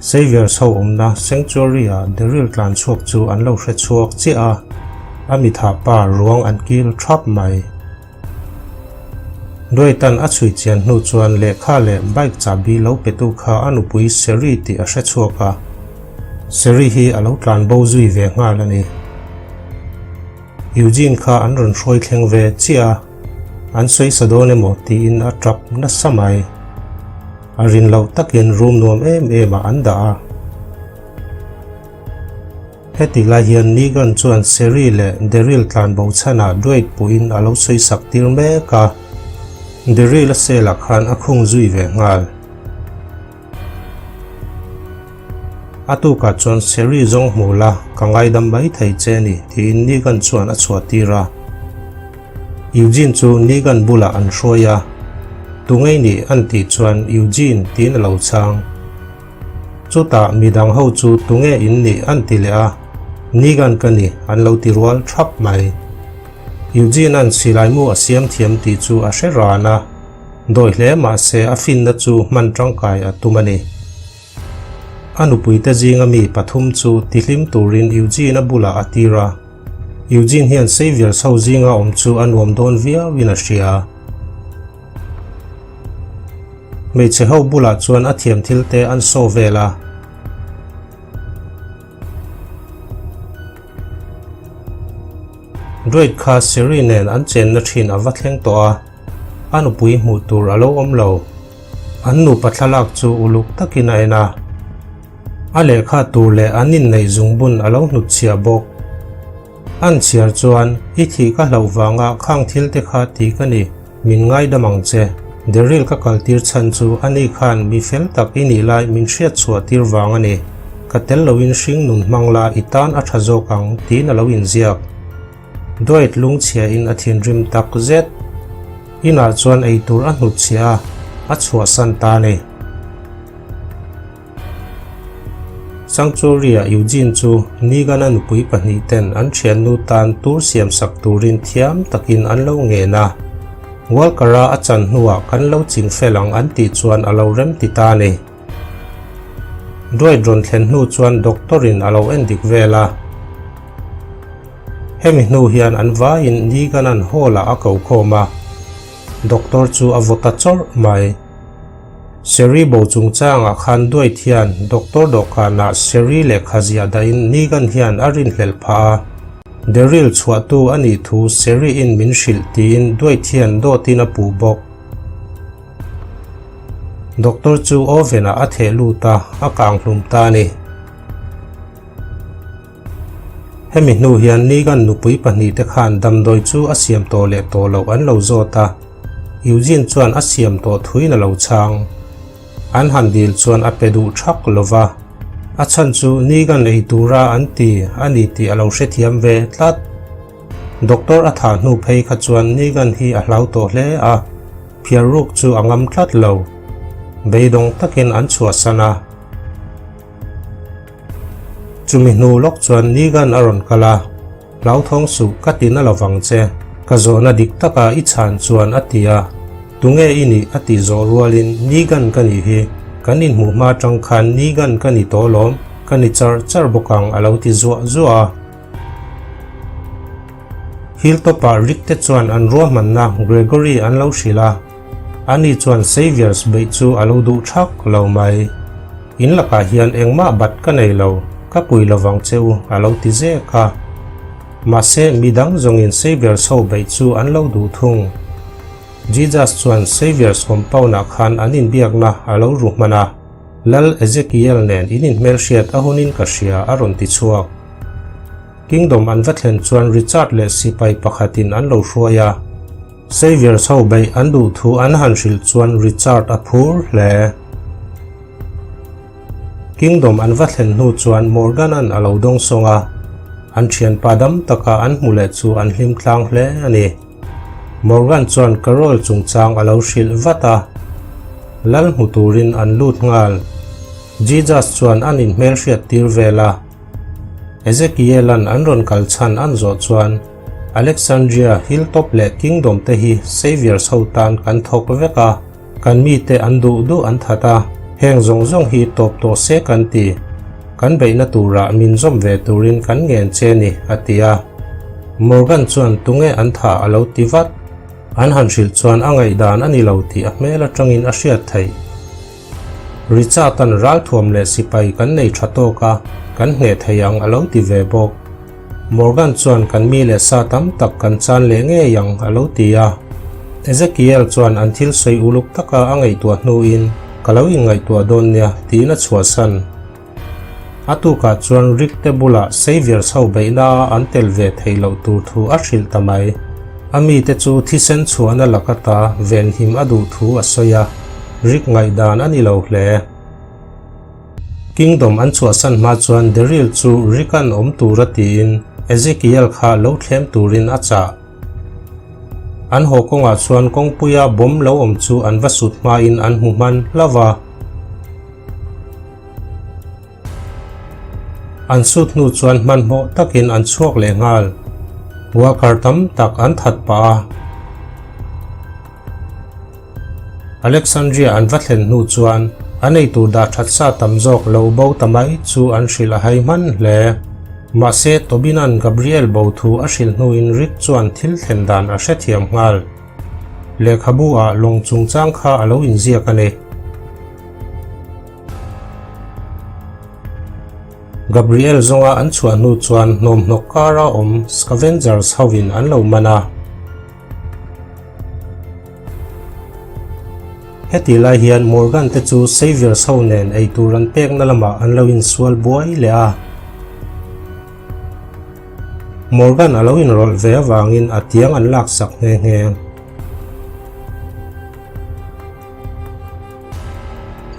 Saviours ho awmna Sanctuary-a Daryl tlan chhuak chu an lo hre chhuak chiah a, a mitha pa ruang an kil thap mai. Dwight-a'n a chhui chian hnu chuan lehkha leh bike chahbi lo petu kha a nupui Sherry tih a hre chhuak a, Sherry hi a lo tlan bo zui ve nghal a ni. Eugene kha an rawn hruai thleng ve chiah a, an sawi sa dawn emaw tiin a tap nasa mai. A rin loh takin room nuam em em ah an dah a. Heti lai hian Negan chuan Sherry leh Daryl tlan bo chhanah Dwight puiin a lo sawi sak tir mek a, Daryl a cell ah khan a khung zui ve nghal. A tukah chuan Sherry zawng hmu la, ka ngaidam mai thei che ni, tiin Negan chuan a chhuah tir a. Eugene chu Negan bulah an hruai a, Tungei nih an tih chuan Eugene tiin a lo chhang. Chutah midang ho chu tunge in nih an ti leh a, Negan ka ni an lo ti rual thap mai. Eugene-a'n silai mu a siam thiam tih chu a hre ran a, dawi hle mah se a finna chu hman tangkai a tum a ni. A nupuite zinga mi pathum chu tihlim turin Eugene-a bulah a tir a. Eugene hian Saviours ho zinga awm chu a nuam dawn viauin a hria. Hmeichhe ho bulah chuan a thiam thil te an saw vel a. Dwight kha Sherry nen an chenna thin a va thleng tawh a, a nupui hmuh tur a lo awm lo. An nupa thlalak chu uluk takin a en a. A lehkha tur leh an inneih zungbun a lo hnutchhiah bawk. An chhiar chuan, I thih ka hlauh vanga khang thil te kha ti ka ni, min ngaidam ang che. Daryl ka kaltir chhan chu ani khan mi fel tak i nih lai min hriat chhuah tir vang a ni. Ka tel loin hring nun hmang la i tan a tha zawk ang, tiin a lo inziak. Dwight lungchhia in a thinrim tak zet. Inah chuan eitur a hnutchhiah a, a chhuahsan ta a ni. Sanctuary-ah Eugene chu Negan-a nupui pahnihten an thiannu tan tur siamsak turin thiam takin an lo ngen a. Walker-a a chan hnuah kan lo ching fel ang an tih chuan a lo rem ti ta a ni. Dwight rawn thlen hnu chuan doctor-in a lo endik vel a. Hemi hnu hian an vaiin Negan-a'n hall-ah a ko khawm a. Doctor chu a vaw ta chawrh mai. Sherry bo chungchangah khan Dwight hian doctor dawhkanah Sherry lehkha ziah dahin Negan hian a rinhlelh phah a. Daryl chhuahtu a nih thu Sherry-in min hrilh tiin Dwight hian dawtin a puh bawk. Doctor chu oven-ah a theh lut a, a kang hlum ta a ni. Hemi hnu hian Negan nupui pahnihte khan damdawi chu a siam tawh leh tawh loh an lo zawt a, Eugene chuan a siam tawh thuin a lo chhang. An han dil chuan a pe duh thak lo va, a chhan chu Negan ei tura an ti a ni tih a lo hrethiam ve tlat. Doctor a thah hnu phei kha chuan Negan hi a hlau tawh hle a, phiar ruk chu a ngam tlat lo. Beidawng takin an chhuahsan a. Chumi hnu lawk chuan Negan a rawn kal a, Hlauthawng suh ka ti na lovang che, ka zawhna dik taka i chhan chuan a ti a, Tunge i nih a tih zawh rualin Negan ka nih hi, kan inhmuh hma atang khan Negan ka ni tawh lawm, ka ni char char bawk ang a lo ti zuah zuah a. Hilltop-ah Rick te chuan an ruahmanna Gregory an lo hrilh a. Ani chuan Saviours beih chu a lo duh thak lo mai. In lakah hian engmah bat ka nei lo, ka pui lovang che u a lo ti zek a. Mahse midang zawngin Saviours ho beih chu an lo duh thung. Jesus chuan Saviours compound-ah khan an inbiakna a lo ru hman a, Lal Ezekiel nen in inhmelhriat a hunin ka hria a rawn ti chhuak. Kingdom an va thlen chuan Richard leh sipai pakhatin an lo hruai a. Saviours ho beih an duh thu an han hrilh chuan Richard a phur hle. Kingdom an va thlen hnu chuan Morgan-a'n a lo dawng sawng a, an thianpa dam taka an hmu leh chu an hlim tlang hle a ni. Morgan chuan Carol chungchang a lo hrilh vat a, Lal hmu turin an lut nghal. Jesus chuan an inhmelhriat tir vel a. Ezekiel-a'n an rawn kal chhan an zawh chuan, Alexandria, Hilltop leh Kingdom te hi Saviours ho tan kan thawk vek a, kan mite an duh duh an that a. Heng zawng zawng hi tawp tawh se kan ti. Kan beihna turah min zawm ve turin kan ngen che ni, a ti a. Morgan chuan tunge an thah a lo ti vat. An han hrilh chuan a ngaihdan a ni lo tih a hmel atangin a hriat theih. Richard-a'n ralthuam leh sipai kan nei tha tawk a, kan hneh thei ang a lo ti ve bawk. Morgan chuan kan mi leh sa tam tak kan chan leh ngei ang a lo ti a. Ezekiel chuan an thil sawi uluk taka a ngaihtuah hnuin, Ka lo inngaihtuah dawn nia, tiin a chhuahsan. A tukah chuan Rick te bulah Xavier chho beihna a an tel ve theih loh tur thu a hrilh ta mai. A mite chu thisen chhuahna laka ta venhim a duh thu a sawi a, Rick ngaihdan a ni lo hle. Kingdom an chhuahsan hma chuan Daryl chu Rick-a'n awm tura tiin Ezekiel kha lo thlem turin a chah. An haw kawngah chuan kawngpuia bomb lo awm chu an va sut hmain an hmu hman hlauh va. An sut hnu chuan hmanhmawh takin an chhuak leh nghal. Worker tam tak an that pah a. Alexandria an va thlen hnu chuan an eitur dah that sa tam zawk lo bo ta mai chu an hrilh a hai hman hle. Mahse, Tobin-a'n Gabriel bo thu a hrilh hnuin Rick chuan thil thlen dan a hrethiam nghal. Lehkhabu ah lawng chungchang kha a lo inziak a ni. Gabriel zawnga an chhuah hnu chuan hnawmhnawk kara awm Scavengers hovin an lo man a. Heti lai hian Morgan te chu Xavier's ho nen eitur an pekna lamah an lo insual buai leh a. Morgan a lo inrawlh ve avangin a tiang an laksak nghe nghe.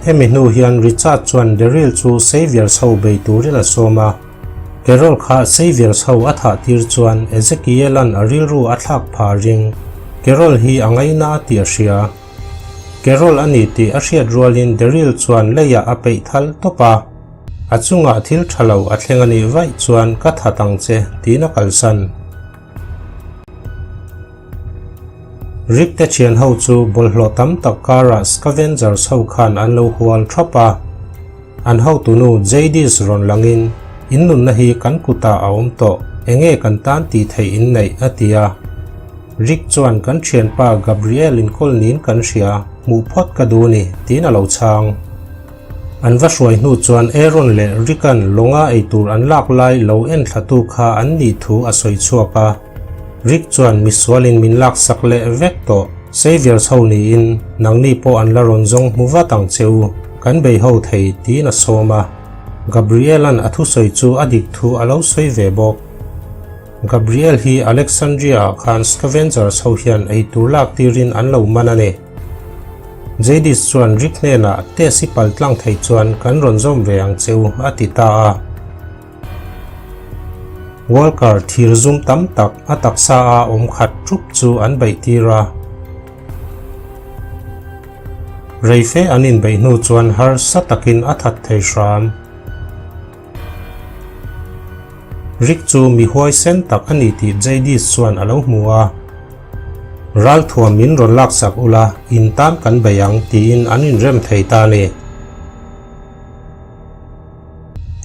Hemi hnu hian Richard chuan Daryl chu Xavier's ho bei turin a sawm a. Carol kha Xavier's ho a thah tir chuan Ezekiel-a'n a rilru a thlak pha ring. Carol hi a ngaina tih a hria. Carol a ni tih a hriat rualin Daryl chuan leiah a peih thal tawp a. A chungah thil tha lo a thleng a nih vaih chuan ka that ang che tiin a kalsan. Rick te thian ho chu bawlhhlawh tam tak karah Scavengers ho khan an lo hual thap a. An hotunu Jadis rawn langin, In nunna hi kan kutah a awm tawh, enge kan tan tih theih in neih? a ti a. Rick chuan kan thianpa Gabriel inkawl niin kan hria, hmuh phawt ka duh ni, tiin a lo chhang. An va hruai hnu chuan Aaron leh Rick-a'n lawnga eitur an lak lai lo en thlatu kha an nih thu a sawi chhuak a. Rick chuan misualin min laksak leh vek tawh, Xavier chho niin nangni pawh an la rawn zawng hmu vat ang che u, kan bei ho thei tiin a sawm a. Gabriel-a'n a thusawi chu a dik thu a lo sawi ve bawk. Gabriel hi Alexandria-ah khan Scavengers ho hian eitur lak tirin an lo man a ni. Jadis chuan Rick hnenah test i pal tlang thei chuan kan rawn zawm ve ang che u a ti ta a. Walker thir zum tam tak a taksa a awm khat thup chu an beih tir a. Reife an inbeih hnu chuan harsa takin a that thei hram. Rick chu mi huaisen tak a ni tih Jadis chuan a lo hmu a. Ralthuam min rawn laksak ula, in tan kan bei ang tiin an inrem thei ta a ni.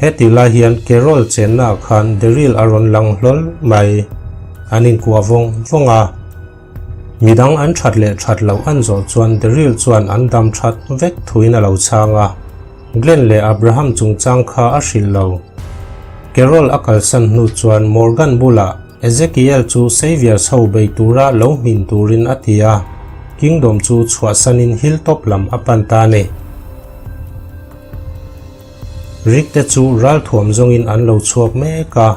Heti lai hian Carol chennaah khan Daryl a rawn lang hlawl mai. An inkuah vawng vawng a. Midang an that leh that loh an zawh chuan Daryl chuan an dam that vek thuin a lo chhang a. Glenn leh Abraham chungchang kha a hrilh lo. Carol a kalsan hnu chuan Morgan bulah Ezekiel chu Xavier chho bei tura lo hmin turin a ti a, Kingdom chu chhuahsanin hilltop lam a pan ta a ni. Rick te chu ralthuam zawngin an lo chhuak mek a,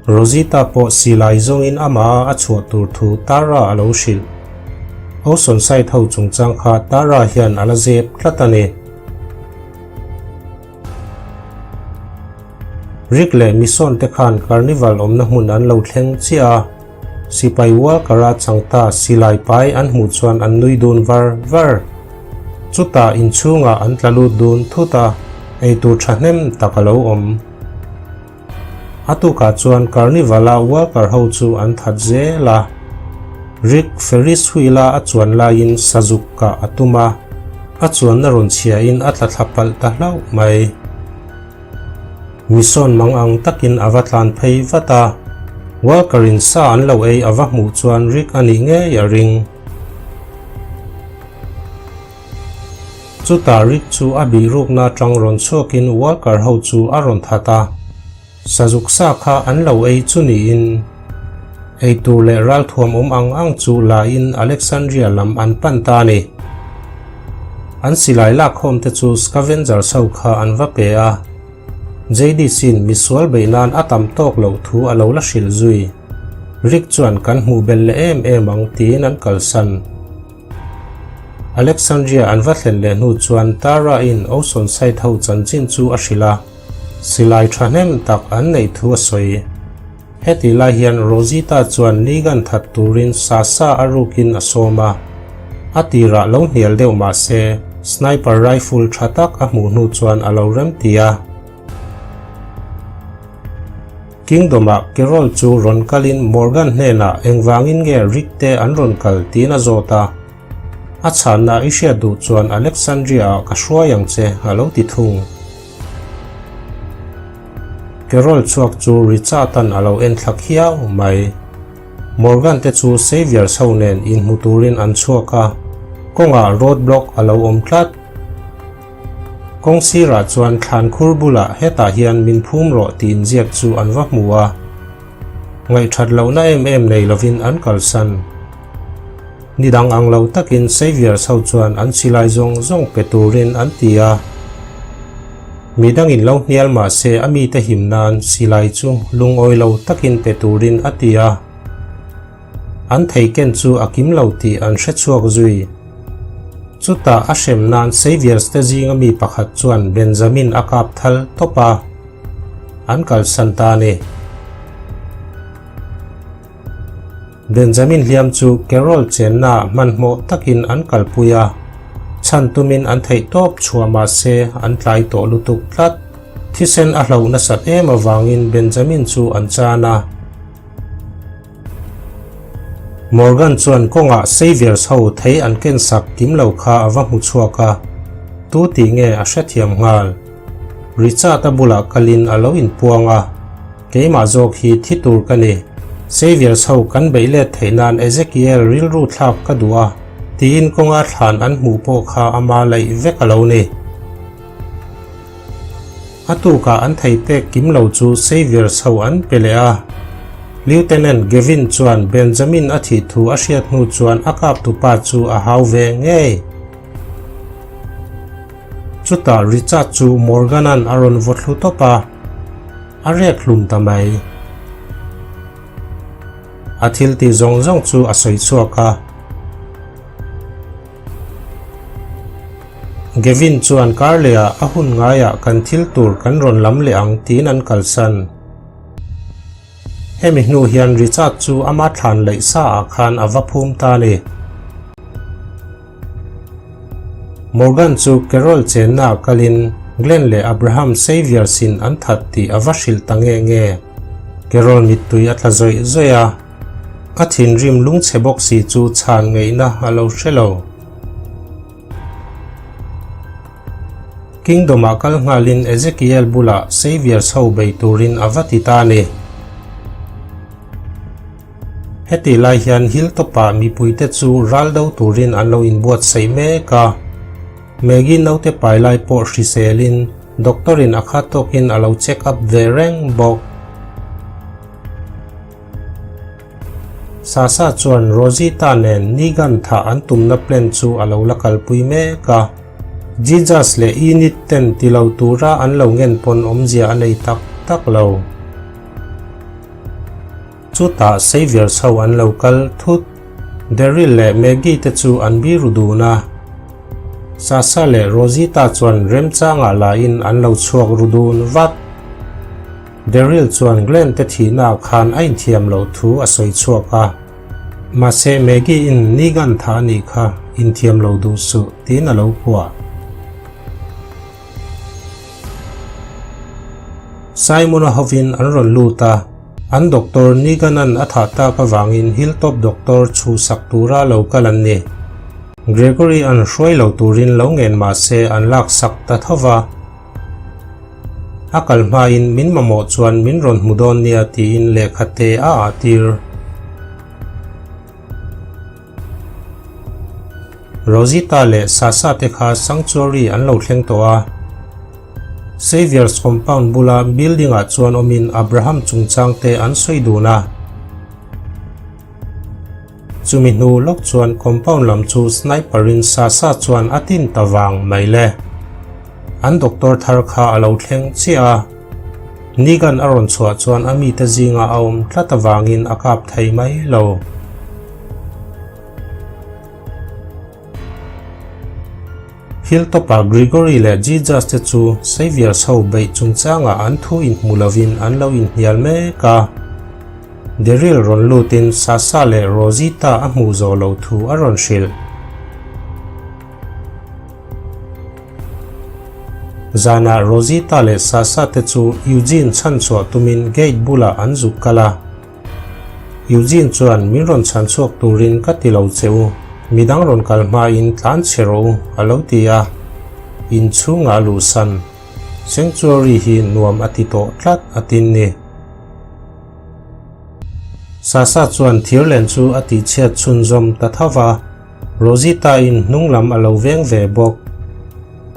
Rosita pawh silai zawngin amah a chhuah tur thu Tara a lo hrilh. Oceanside ho chungchang kha Tara hian a la zep tlat a ni. Rick leh Michonne te khan Carnival awmna hmun an lo thleng chiah a, sipai Walker-a changta silai pai an hmuh chuan an nui dun var var. Chutah inchhungah an tla lut dun thut a, eitur thahnem tak a lo awm. A tukah chuan Carnival-a worker ho chu an that zel a. Rick Ferris wheel-a a chuan laiin sazuk kah a tum a. A chuanna rawn chhiain a tla thla palh ta hlauh mai. Misawn mang ang takin a va tlan phei vat a, Walker-in sa an lo ei a va hmuh chuan Rick a nih ngei a ring. Chutah Rick chu a bihrukna atang rawn chhuakin Walker ho chu a rawn that a. Sazuk sa kha an lo ei chu niin eitur leh ralthuam awm ang ang chu la in Alexandria lam an pan ta a ni. An silai lakkhawm te chu scavengers ho kha an va pe a, JDC-in misual beih nan a tam tawk loh thu a lo la hrilh zui. Rick chuan kan hmuh belh leh em em ang tiin an kalsan. Alexandria an va thlen leh hnu chuan Tara-in Oceanside ho chanchin chu a hrilh a. Silai thahnem tak an neih thu a sawi. Heti lai hian Rosita chuan Negan that turin Sasa a rukin a sawm a. A tirah lo hnial deuh mah se, sniper rifle tha tak a hmuh hnu chuan a lo rem ti a. Kingdom-ah Carol chu rawn kalin Morgan hnenah engvangin nge Rick te an rawn kal tiin a zawt a. A chhanna i hriat duh chuan Alexandria-ah ka hruai ang che, a lo ti thung. Carol chhuak chu Richard-a'n a lo en thla khiau mai. Morgan te chu Xavier ho nen inhmu turin an chhuak a, kawngah road block a lo awm tlat. Kawng sirah chuan thlan khur bulah hetah hian min phum rawh tih inziak chu an va hmu a. Ngaihthat lohna em em nei lovin an kalsan. Ni dang ang lo takin Xavier ho chuan an silai zawng zawng pe turin an ti a. Mi dangin lo hnial mah se a mite him nan silai chu lungawi lo takin pe turin a ti a. An thei ken chu a kim lo tih an hre chhuak zui. Chutah a hrem nan Xavier te zinga mi pakhat chuan Benjamin a kap thal tawp a. An kalsan ta a ni. Benjamin hliam chu Carol chenna hmanhmawh takin an kalpui a, chhan tumin an theih tawp chhuah mah se an tlai tawh lutuk tlat. Thisen a hloh nasat em avangin Benjamin chu an chan a. Morgan chuan kawngah Xavier's ho thei an kensak kim lo kha a va hmu chhuak a, tu tih nge a hrethiam nghal. Richard-a bulah kalin a lo inpuang a. Keimah zawk hi thi tur ka ni. Xavier chho kan beih let theih nan Ezekiel rilru thlak ka duh a, tiin kawnga thlan an hmuh pawh kha ama laih vek a lo ni. A tukah an thei pek kim lo chu Xavier chho an pe leh a. Lieutenant Gavin chuan Benjamin a thih thu a hriat hnu chuan a kaptupa chu a hau ve ngei. Chutah Richard chu Morgan-a'n a rawn vaw thlu tawp a. A rek hlum ta mai. A thil tih zawng zawng chu a sawi chhuak a. Gavin chuan Carley-ah a hun ngaiah kan thil tur kan rawn lam leh ang tiin an kalsan. Hemi hnu hian Richard chu ama thlan laih sa ah khan a va phum ta a ni. Morgan chu Carol chenna ah kalin Glenn leh Abraham Xavier sin an that tih a va hrilh ta nge nge. Carol mittui a tla zawih zawih a, a thinrim lungchhe bawk si chu chhan ngeihna a lo hre lo. Kingdom ah kal nghalin Ezekiel bulah Xavier chho bei turin a va ti ta a ni. Heti lai hian Hilltop-ah mipuite chu ral do turin an lo inbuatsaih mek a. Maggie naute pai lai pawh hriselin doctor-in a khat tawkin a lo check up ve reng bawk. Sasa chuan Rosita nen Negan thah an tumna plan chu a lo la kalpui mek a. Jesus leh Enid ten ti lo tura an lo ngen pawn awmzia a nei tak tak lo. Chutah Xavier ho an lo kal thut. Daryl leh Maggie te chu an bi ru dun a. Sasha leh Rosita chuan remchangah lain an lo chhuak ru dun vat. Daryl chuan Glenn te thihnaah khan a inthiam loh thu a sawi chhuak a. Mahse Maggie in Negan tha a nih kha inthiam lo duh suh tiin a lo kuah. Simon-a hovin an rawn lut a, an doctor Negan-a'n a thah tak avangin Hilltop doctor chhuhsak tura lo kal an ni. Gregory an hruai lo turin lo ngen mah se an laksak ta tho va. A kal hmain min mamawh chuan min rawn hmu dawn nia tiin lehkha te a ah tir. Rosita leh Sasa te kha Sanctuary an lo thleng tawh a. Saviour's compound bula building ah chuan awmin Abraham chungchang te an sawi dun a. Chumi hnu lawk chuan compound lam chu sniper in Sasa chuan a tin ta vang mai le. An doctor thar kha a lo thleng chiah a. Negan a rawn chhuah chuan a mite zinga a awm tlat avangin a kap thei mai lo. Hilltop-ah Grigory leh Jesus te chu Saviours ho beih chungchangah an thu inhmu lovin an lo inhnial mek a. Daryl rawn lutin Sasha leh Rosita a hmuh zawh loh thu a rawn hrilh. Zanah Rosita leh Sasha te chu Eugene chhanchhuah tumin gate bulah an zuk kal a. Eugene chuan min rawn chhan chhuak turin ka ti lo che u, midang rawn kal hmain tlan chhe rawh u a lo ti a. Inchhungah luhsan Sanctuary hi nuam a ti tawh tlat a tin ni. Sasha chuan thirlen chu a tihchhiat chhunzawm ta tho va. Rosita-in hnung lam a lo veng ve bawk.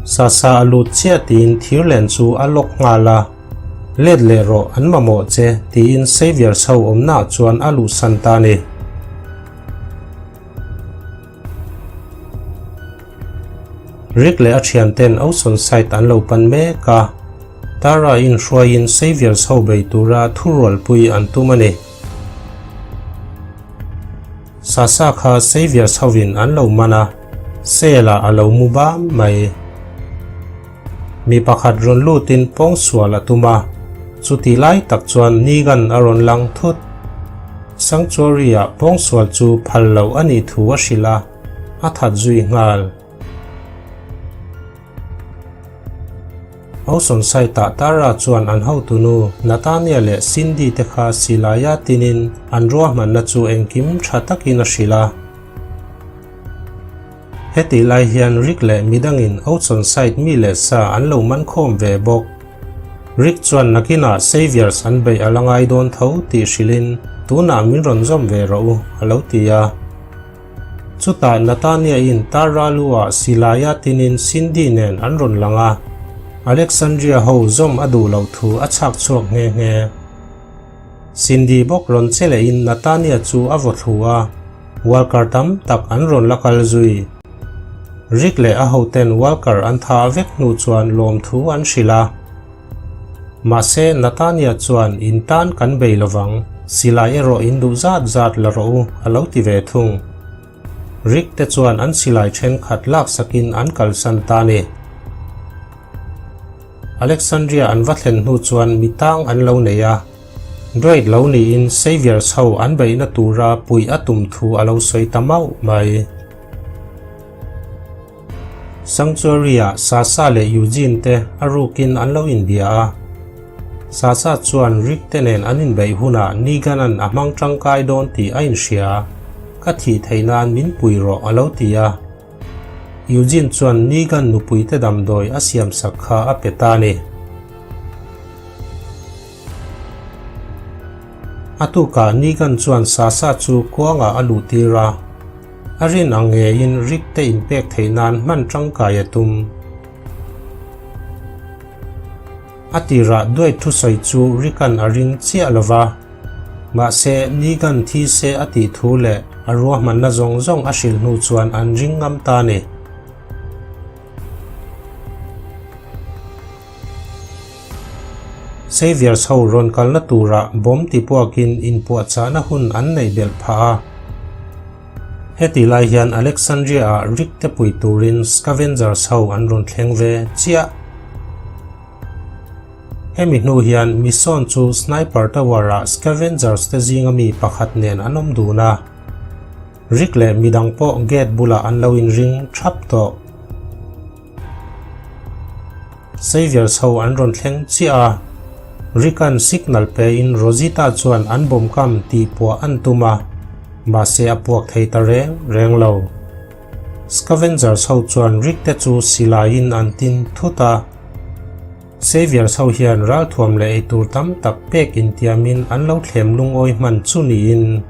Sasha a lut chiah tiin thirlen chu a lock nghal a. Let leh rawh an mamawh che tiin Xavier chho awmnaah chuan a luhsan ta a ni. Rick leh a thianten Ocean Side an lo pan mek a, Tara inhruaiin Xavier chho bei tura thurualpui an tum a ni. Sasha kha Xavier chhovin an lo man a, cell-ah a lo mu bam mai. Mi pakhat rawn lutin pawng sual a tum a, chuti lai tak chuan Negan a rawn lang thut. Sanctuary-ah pawng sual chu phal loh a nih thu a hrilh a, a that zui nghal. Ocean Side-ah Tara chuan an hotunu Natania leh Cindy te kha silaia tinin an ruahmanna chu engkim tha takin a hrilh a. Hetih lai hian Rick leh midangin Ocean Side mi leh sa an lo man khawm ve bawk. Rick chuan nakinah Saviours an beih a la ngai dawn tho tih hrilhin tunah min rawn zawm ve rawh u a lo ti a. Chutah Natania-in Tara lu-ah silaia tinin Cindy nen an rawn lang a, Alexandria ho zawm a duh loh thu a chhak chhuak nghe nghe. Cindy bawk rawn che lehin Natania chu a vaw thlu a. Walker tam tak an rawn la kal zui. Rick leh a hoten Walker an tha vek hnu chuan lawmthu an hrilh a. Mahse Natania chuan in tan kan bei lovang, silai erawh in duh zat zat la rawh u a lo ti ve thung. Rick te chuan an silai thenkhat laksakin an kalsan ta ni. Alexandria an va thlen hnu chuan mi tang an lo nei a. Dwight lo niin Saviours ho an beihna tura puih a tum thu a lo sawi ta mauh mai. Sanctuary-ah Sasha leh Eugene te a rukin an lo inbia a. Sasha chuan Rick te nen an inbeih hunah Negan-a'n a hmang tangkai dawn tih a inhria. Ka thih theih nan min pui rawh a lo ti a. Eugene chuan Negan nupuite damdawi a siamsak kha a pe ta a ni. A tukah Negan chuan Sasha chu kuangah a luh tir a, a rin ang ngeiin Rick te inpek theih nan hman tangkai a tum. A tirah Dwight thusawi chu Rick-a'n a ring chiah lo va, mahse Negan thi se a tih thu leh a ruahmanna zawng zawng a hrilh hnu chuan an ring ngam ta a ni. Saviours ho rawn kalna turah bomb tipuakin inpuahchahna hun an neih belh phah a. Heti lai hian Alexandria-ah Rick te pui turin Scavengers ho an rawn thleng ve chiah. Hemi hnu hian Mission chu Sniper Tower-ah Scavengers te zinga mi pakhat nen an awm dun a. Rick leh midang pawh gate bulah an lo inring thap tawh. Saviours ho an rawn thleng chiah a, Rick-a'n signal pein Rosita chuan an bomb kam tih puah an tum a, mahse a puak thei ta reng reng lo. Scavengers ho chuan Rick te chu silaiin an tin thut a. Saviours ho hian ralthuam leh eitur tam tak pek intiamin an lo thlem lungawi hman chu niin.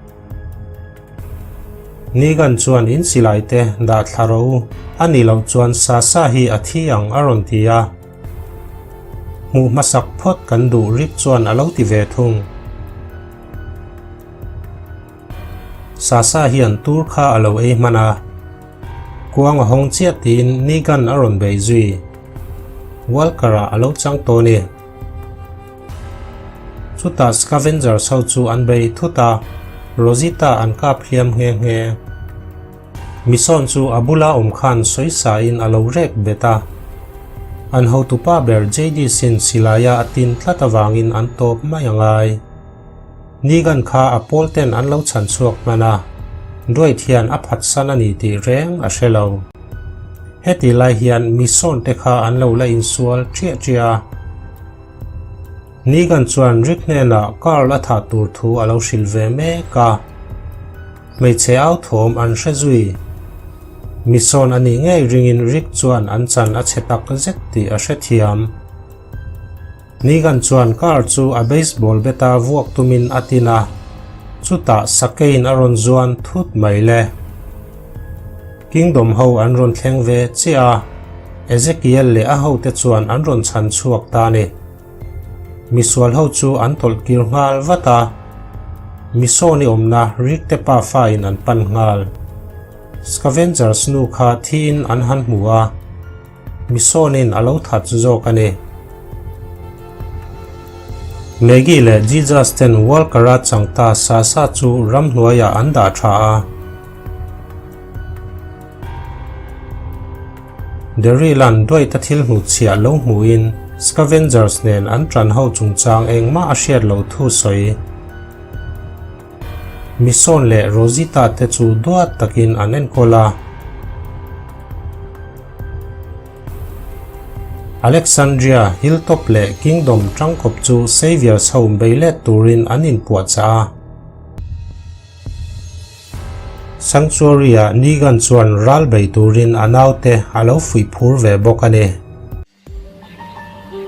Negan chuan in silai te dah thla rawh u, a nih loh chuan Sasha hi a thi ang a rawn ti a. Hmuh hmasak phawt kan duh Rick chuan a lo ti ve thung. Sasha hian tur kha a lo ei hman a. Kuang a hawng chiah tiin Negan a rawn bei zui. Walker-ah a lo chang tawh a ni. Chutah Scavengers ho chu an bei thut a, Rosita an kap hliam nghe nghe. Misawn chu a bula awm khan sawisain a lo rek bet a. An hotupa ber Jadis-in silaia a tin tlat avangin an tawp mai a ngai. Negan kha a pawl ten an lo chhan chhuak hman a, Dwight hian a phatsan a ni tih reng a hre lo. Heti lai hian Misawn te kha an lo la insual chiah chiah a. Negan chuan Rick hnenah Carl a thah tur thu a lo hrilh ve mek a. Hmeichhe au thawm an hre zui. Misawn a nih ngei ringin Rick chuan an chan a chhe tak zet tih a hrethiam. Negan chuan car chu a baseball bat-a vuak tumin a tin a, chutah sakeiin a rawn zuan thut mai le. Kingdom ho an rawn thleng ve chiah a, Ezekiel leh a hote chuan an rawn chhan chhuak ta a ni. Misual ho chu an tawlh kir nghal vat a, Misawni awmna Rick te pafa in an pan nghal. Scavengers nu kha thiin an han hmu a, Misawnin a lo that zawk a ni. Maggie leh Jesus ten Walker-a changta Sasha chu ramhnuaiah an dah tha a. Daryl-a'n Dwight-a thil hnutchhiah lo hmuhin Scavengers nen an ṭan ho chungchang engmah a hriat loh thu sawi. Misawn leh Rosita te chu duat takin an enkawl a. Alexandria, Hilltop leh Kingdom tangkawp chu Saviours ho bei let turin an inpuahchah a. Sanctuary-ah Negan chuan ral bei turin a naute a lo fuih phur ve bawk a ni.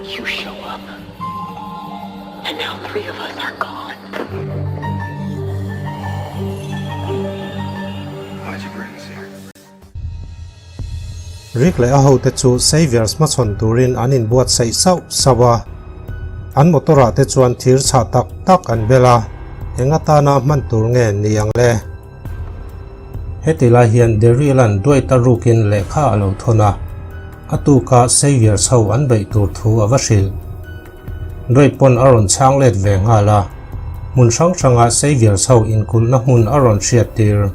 You show up and now 3 of us are gone. Why'd you bring us here? Rick leh a hote chu Saviours hmachhawn turin an inbuatsaih sauh sauh a. An motor ah te chuan thir chhah tak tak an bel a, eng atana hman tur nge ni ang le? Heti lai hian Daryl-a'n Dwight-a rukin lehkha a lo thawn a, a tuka Saviours ho an beih tur thu a va hrilh. Dwight pawn a rawn chhang let ve nghal a, hmun hrang hranga Saviours ho inkulhna hmun a rawn hriattir.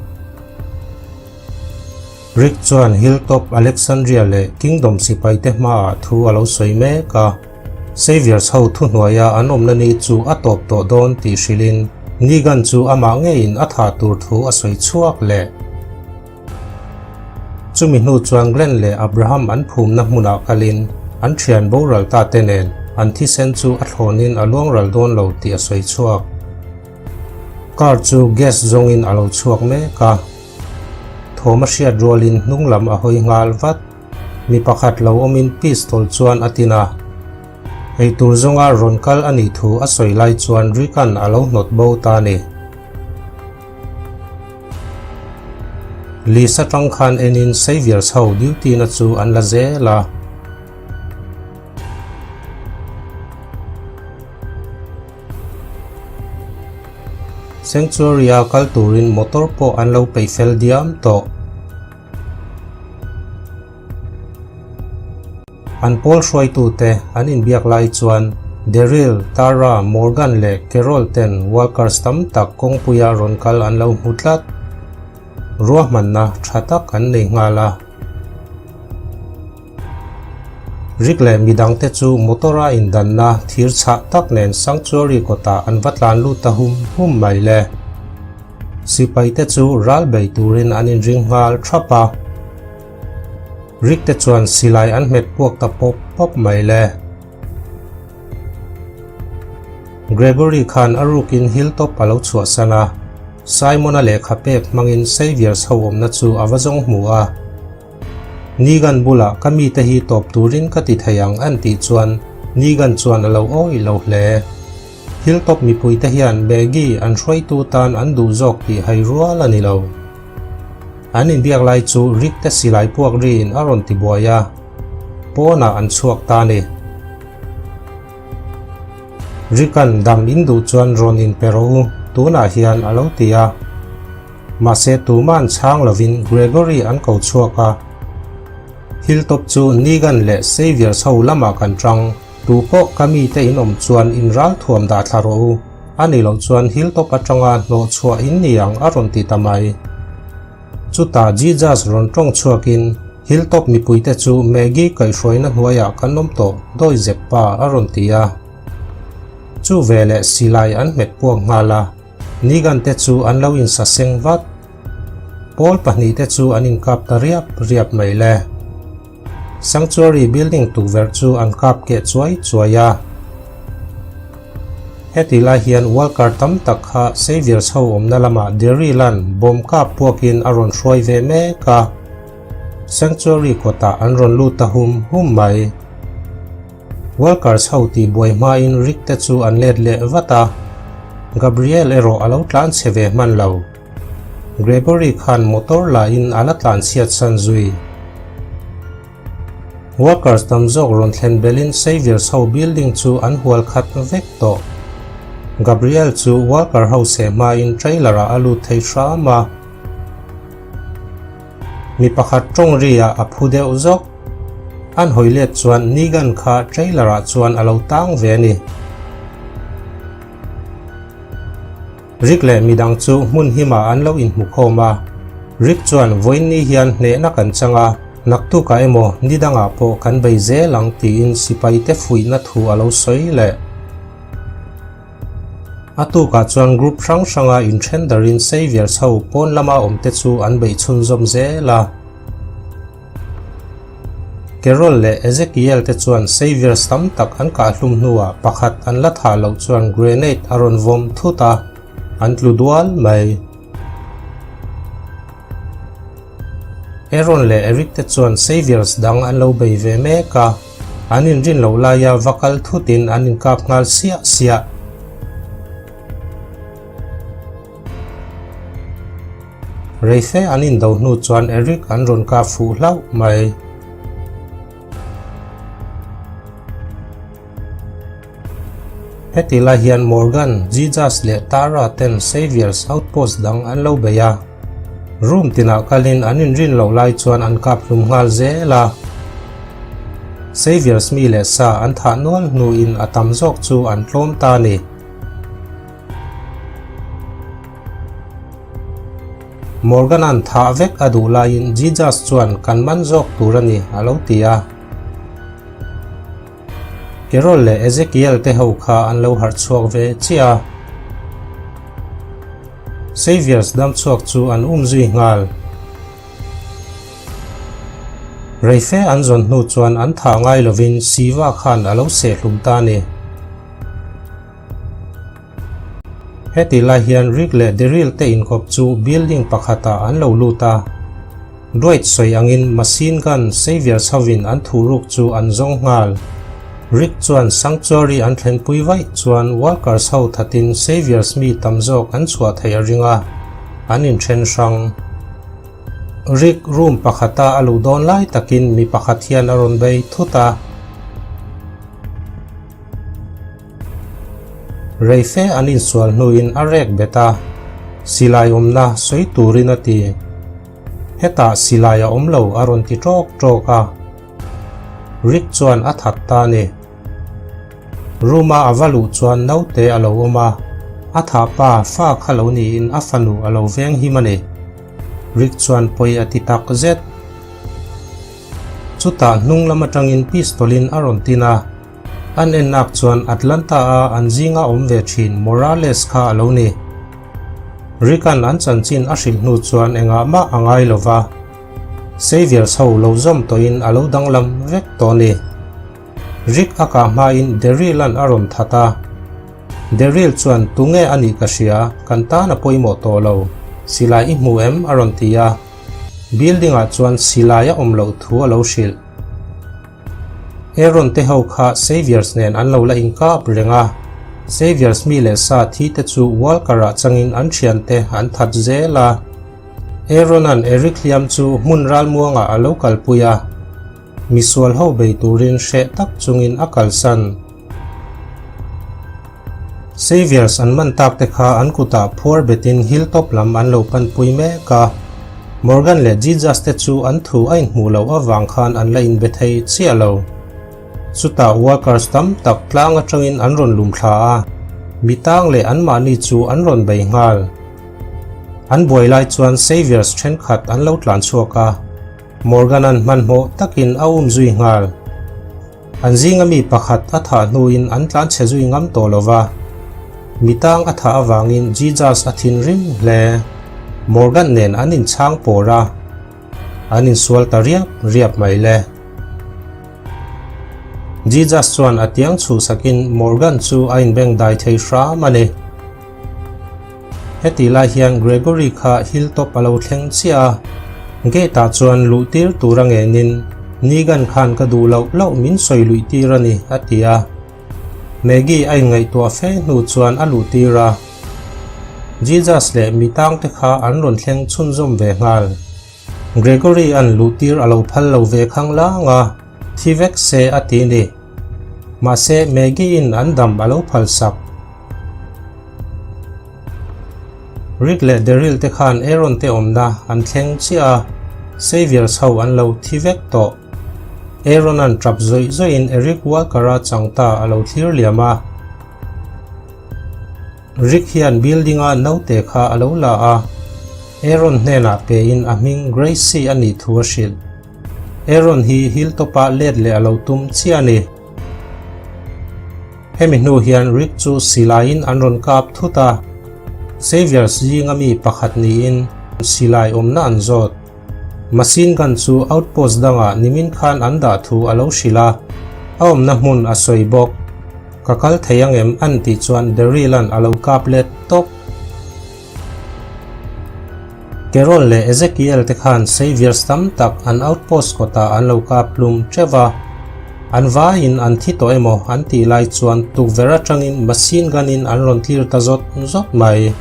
Rick chuan Hilltop, Alexandria leh Kingdom sipaite hmaah thu a lo sawi mek a. Saviours ho thuhnuaia an awmna ni chu a tawp tawh dawn tih hrilhin Negan chu amah ngeiin a thah tur thu a sawi chhuak leh. Chumi hnu chuan Glenn leh Abraham an phumna hmunah kalin an thian boral ta te nen an thisen chu a thlawnin a luangral dawn lo tih a sawi chhuak. Car chu gas zawngin a lo chhuak mek a. Thawm a hriat rualin hnung lam a hawi nghal vat. Mi pakhat lo awmin pistol chuan a tin a. Eitur zawnga rawn kal a nih thu a sawi lai chuan Rick-a'n a lo hnawt bo ta a ni. Lisa tang khan enin Saviours ho duty na chu an la zel a. Sanctuary-a kal turin motor pawh an lo peih fel diam tawh. An pawl hruaitute an inbiak lai chuan Daryl, Tara, Morgan leh Carol ten workers tam tak kawngpuia rawn kal an lo hmu tlat. Ruahmanna tha tak an nei nghal a. Rick leh midangte chu motor-a indanna thir chhah tak nen Sanctuary kawtah an va tlan lut ta hum hum mai le. Sipaite chu ral bei turin an inring nghal thap a. Rick te chuan silai an hmet puak ta pawp pawp mai le. Gregory khan a rukin Hilltop a lo chhuahsan a, Simon-a lehkha pek hmangin Saviours ho awmna chu a va zawng hmu a. Negan bulah ka mite hi tawp turin ka ti thei ang an tih chuan Negan chuan a lo awih lo hle. Hilltop mipuite hian Maggie an hruaitu tan an duh zawk tih hai rual a ni lo. An inbiak lai chu Rick te silai puak riin a rawn ti buai a, pawnah an chhuak ta a ni. Rick-a'n dam in duh chuan rawn inpe rawh u, tunah hian a lo ti a. Mahse tuma'n chhang lovin Gregory an ko chhuak a. Hilltop chu Negan leh Saviors ho lamah kan tang. Tu pawh ka mite in awm chuan in ral thuam dah thla rawh u, a ni loh chuan hilltop atanga hnawh chhuah in ni ang a rawn ti ta mai. Chutah Jesus rawn tawng chhuakin hilltop mipuite chu Maggie kaihhruaina hnuaiah kan awm tawh dawi zep pa a rawn ti a. Chu veleh silai an hmet puak nghal a, Negan te chu an lo insaseng vat. Pawl pahnihte chu an inkap ta riap riap mai le. Sanctuary building tukverh chu an kap keh chuai chuai a. Heti lai hian Walker tam tak kha Saviours ho awmna lamah Daryl-a'n bawm kap puakin a rawn hruai ve mek a. Sanctuary kawtah an rawn lut ta hum hum mai. Walkers ho tih buai hmain Rick te chu an let leh vat a. Gabriel erawh a lo tlan chhe ve hman lo. Gregory khan motor lahin a la tlan chhiat san zui. Workers tam zawk rawn thlen belin Saviours ho building chu an hual khat vek tawh. Gabriel chu worker ho seh hmain trailer ah a lut thei hram a. Mi pakhat tawng ri ah a phu deuh zawk. An hawi let chuan Negan kha trailer ah chuan a lo tang ve a ni. Rick leh midang chu hmun himah an lo inhmukhawm a, Rick chuan vawiinni hian hnehna kan chang a, naktukah emaw ni dangah pawh kan bei zel ang tiin sipaite fuihna thu a lo sawi leh. A tukah chuan group hrang hranga inthen darin Saviours ho pawn lama awmte chu an beih chhunzawm zel a. Carol leh Ezekiel te chuan Saviours tam tak an kahhlum hnuah pakhat an la thah loh chuan grenade a rawn vawm thut a, an tlu dual mai. Aaron leh Eric te chuan Saviours dang an lo bei ve mek a, an inrin loh laia va kal thutin an inkap nghal siah siah. Reife an indo hnu chuan Eric an rawn kap fuh hlauh mai. Heti lai hian Morgan, Jesus leh Tara ten Saviour's outpost dang an lo bei a. Room tinah kalin an inrin loh lai chuan an kap hlum nghal zel a. Saviour's mi leh sa an thah nual hnuin a tam zawk chu an tlawm ta a ni. Morgan-a'n thah vek a duh laiin Jesus chuan kan man zawk tur a ni a lo ti a. Carol leh Ezekiel te ho kha an lo harh chhuak ve chiah a. Saviours dam chhuak chu an um zui nghal. Reife an zawn hnu chuan an thah ngai lovin Siva khan a lo sehhlum ta a ni. Heti lai hian Rick leh Daryl te inkawp chu building pakhatah an lo lut a. Dwight sawi angin machine gun Saviours hovin an thuruk chu an zawng nghal. Rick chuan Sanctuary an thlenpui vaih chuan Walkers ho thatin Saviours mi tam zawk an chhuah theih a ring a, an inthen hrang. Rick room pakhata a luh dawn lai takin mi pakhat hian a rawn bei thut a. Reife an insual hnuin a rek bet a, silai awmna sawi turin a ti. Hetah silai a awm lo a rawn ti tawk tawk a. Rick chuan a that ta a ni. Room a a va luh chuan naute a lo awm a, a thah pa fa kha lo niin a fanu a lo veng him a ni. Rick chuan pawi a ti tak zet. Chutah hnung lam atangin pistol in a rawn tin a. An ennak chuan Atlanta-a an zinga awm ve thin Morales kha a lo ni. Rick-a'n an chanchin a hrilh hnu chuan engah mah a ngai lo va, Saviours ho lo zawm tawhin a lo danglam vek tawh a ni. Rick a kah hmain Daryl-a'n a rawn that a. Daryl chuan tunge a nih ka hria, kan tan a pawimawh tawh lo. Silai i hmu em? a rawn ti a. Building ah chuan silai a awm loh thu a lo hrilh. Aaron te ho kha Saviours nen an lo la inkap reng a, Saviours mi leh sa thi te chu Walker ah changin an thiante an that zel a. Aaron-a'n Eric hliam chu hmun ralmuangah a lo kalpui a, misual ho bei turin hreh tak chungin a kalsan. Saviours an man tak te kha an kutah phuar betin hilltop lam an lo panpui mek a. Morgan leh Jesus te chu an thu a inhmuh loh avang khan an la inbe thei chiah lo. Chutah workers tam tak tlang atangin an rawn lum thla a, mi tang leh anmahni chu an rawn bei nghal. An buai lai chuan Saviours thenkhat an lo tlan chhuak a, Morgan-a'n hmanhmawh takin a um zui nghal. An zinga mi pakhat a thah hnuin an tlan chhe zui ngam tawh lo va, mi tang a thah avangin Jesus a thinrim hle. Morgan nen an inchhang pawr a, an insual ta riap riap mai le. Jesus chuan a tiang chhuhsakin Morgan chu a inbeng dai thei hram a ni. Hetih lai hian Gregory kha hilltop a lo thleng chiah a, gate ah chuan luh tir tur a ngenin Negan khan ka duh loh loh min sawi luih tir a ni a ti a. Maggie a inngaihtuah fe hnu chuan a luh tir a. Jesus leh mi tangte kha an rawn thleng chhunzawm ve nghal. Gregory an luh tir a lo phal lo ve khang lang a, thi vek se a ti ni. Mahse Maggie in an dam a lo phal sak. Rick leh Daryl te khan Aaron te awmna an thleng chiah a, Saviors ho an lo thi vek tawh. Aaron an tap zawih zawihin Eric Walker-a chang ta a lo thlir liam a. Rick hian building-a naute kha a lo la a, Aaron hnenah pein a hming Gracie a nih thu a hrilh. Aaron hi hilltop-ah let leh a lo tum chiah a ni. Hemi hnu hian Rick chu silaiin an rawn kap thut a, Xavier's zinga mi pakhat niin silai awmna an zawt. Machine gun chu outpost dangah nimin khan an dah thu a lo hrilh a, a awmna hmun a sawi bawk. Ka kal thei angem an tih chuan Daryl-a'n a lo kap let tawp. Carol leh Ezekiel te khan Saviors tam tak an outpost kawtah an lo kap hlum teuh va, an vaiin an thi tawh emaw an tih lai chuan tukverh atangin machine gun in an rawn tlir ta zawt zawt mai.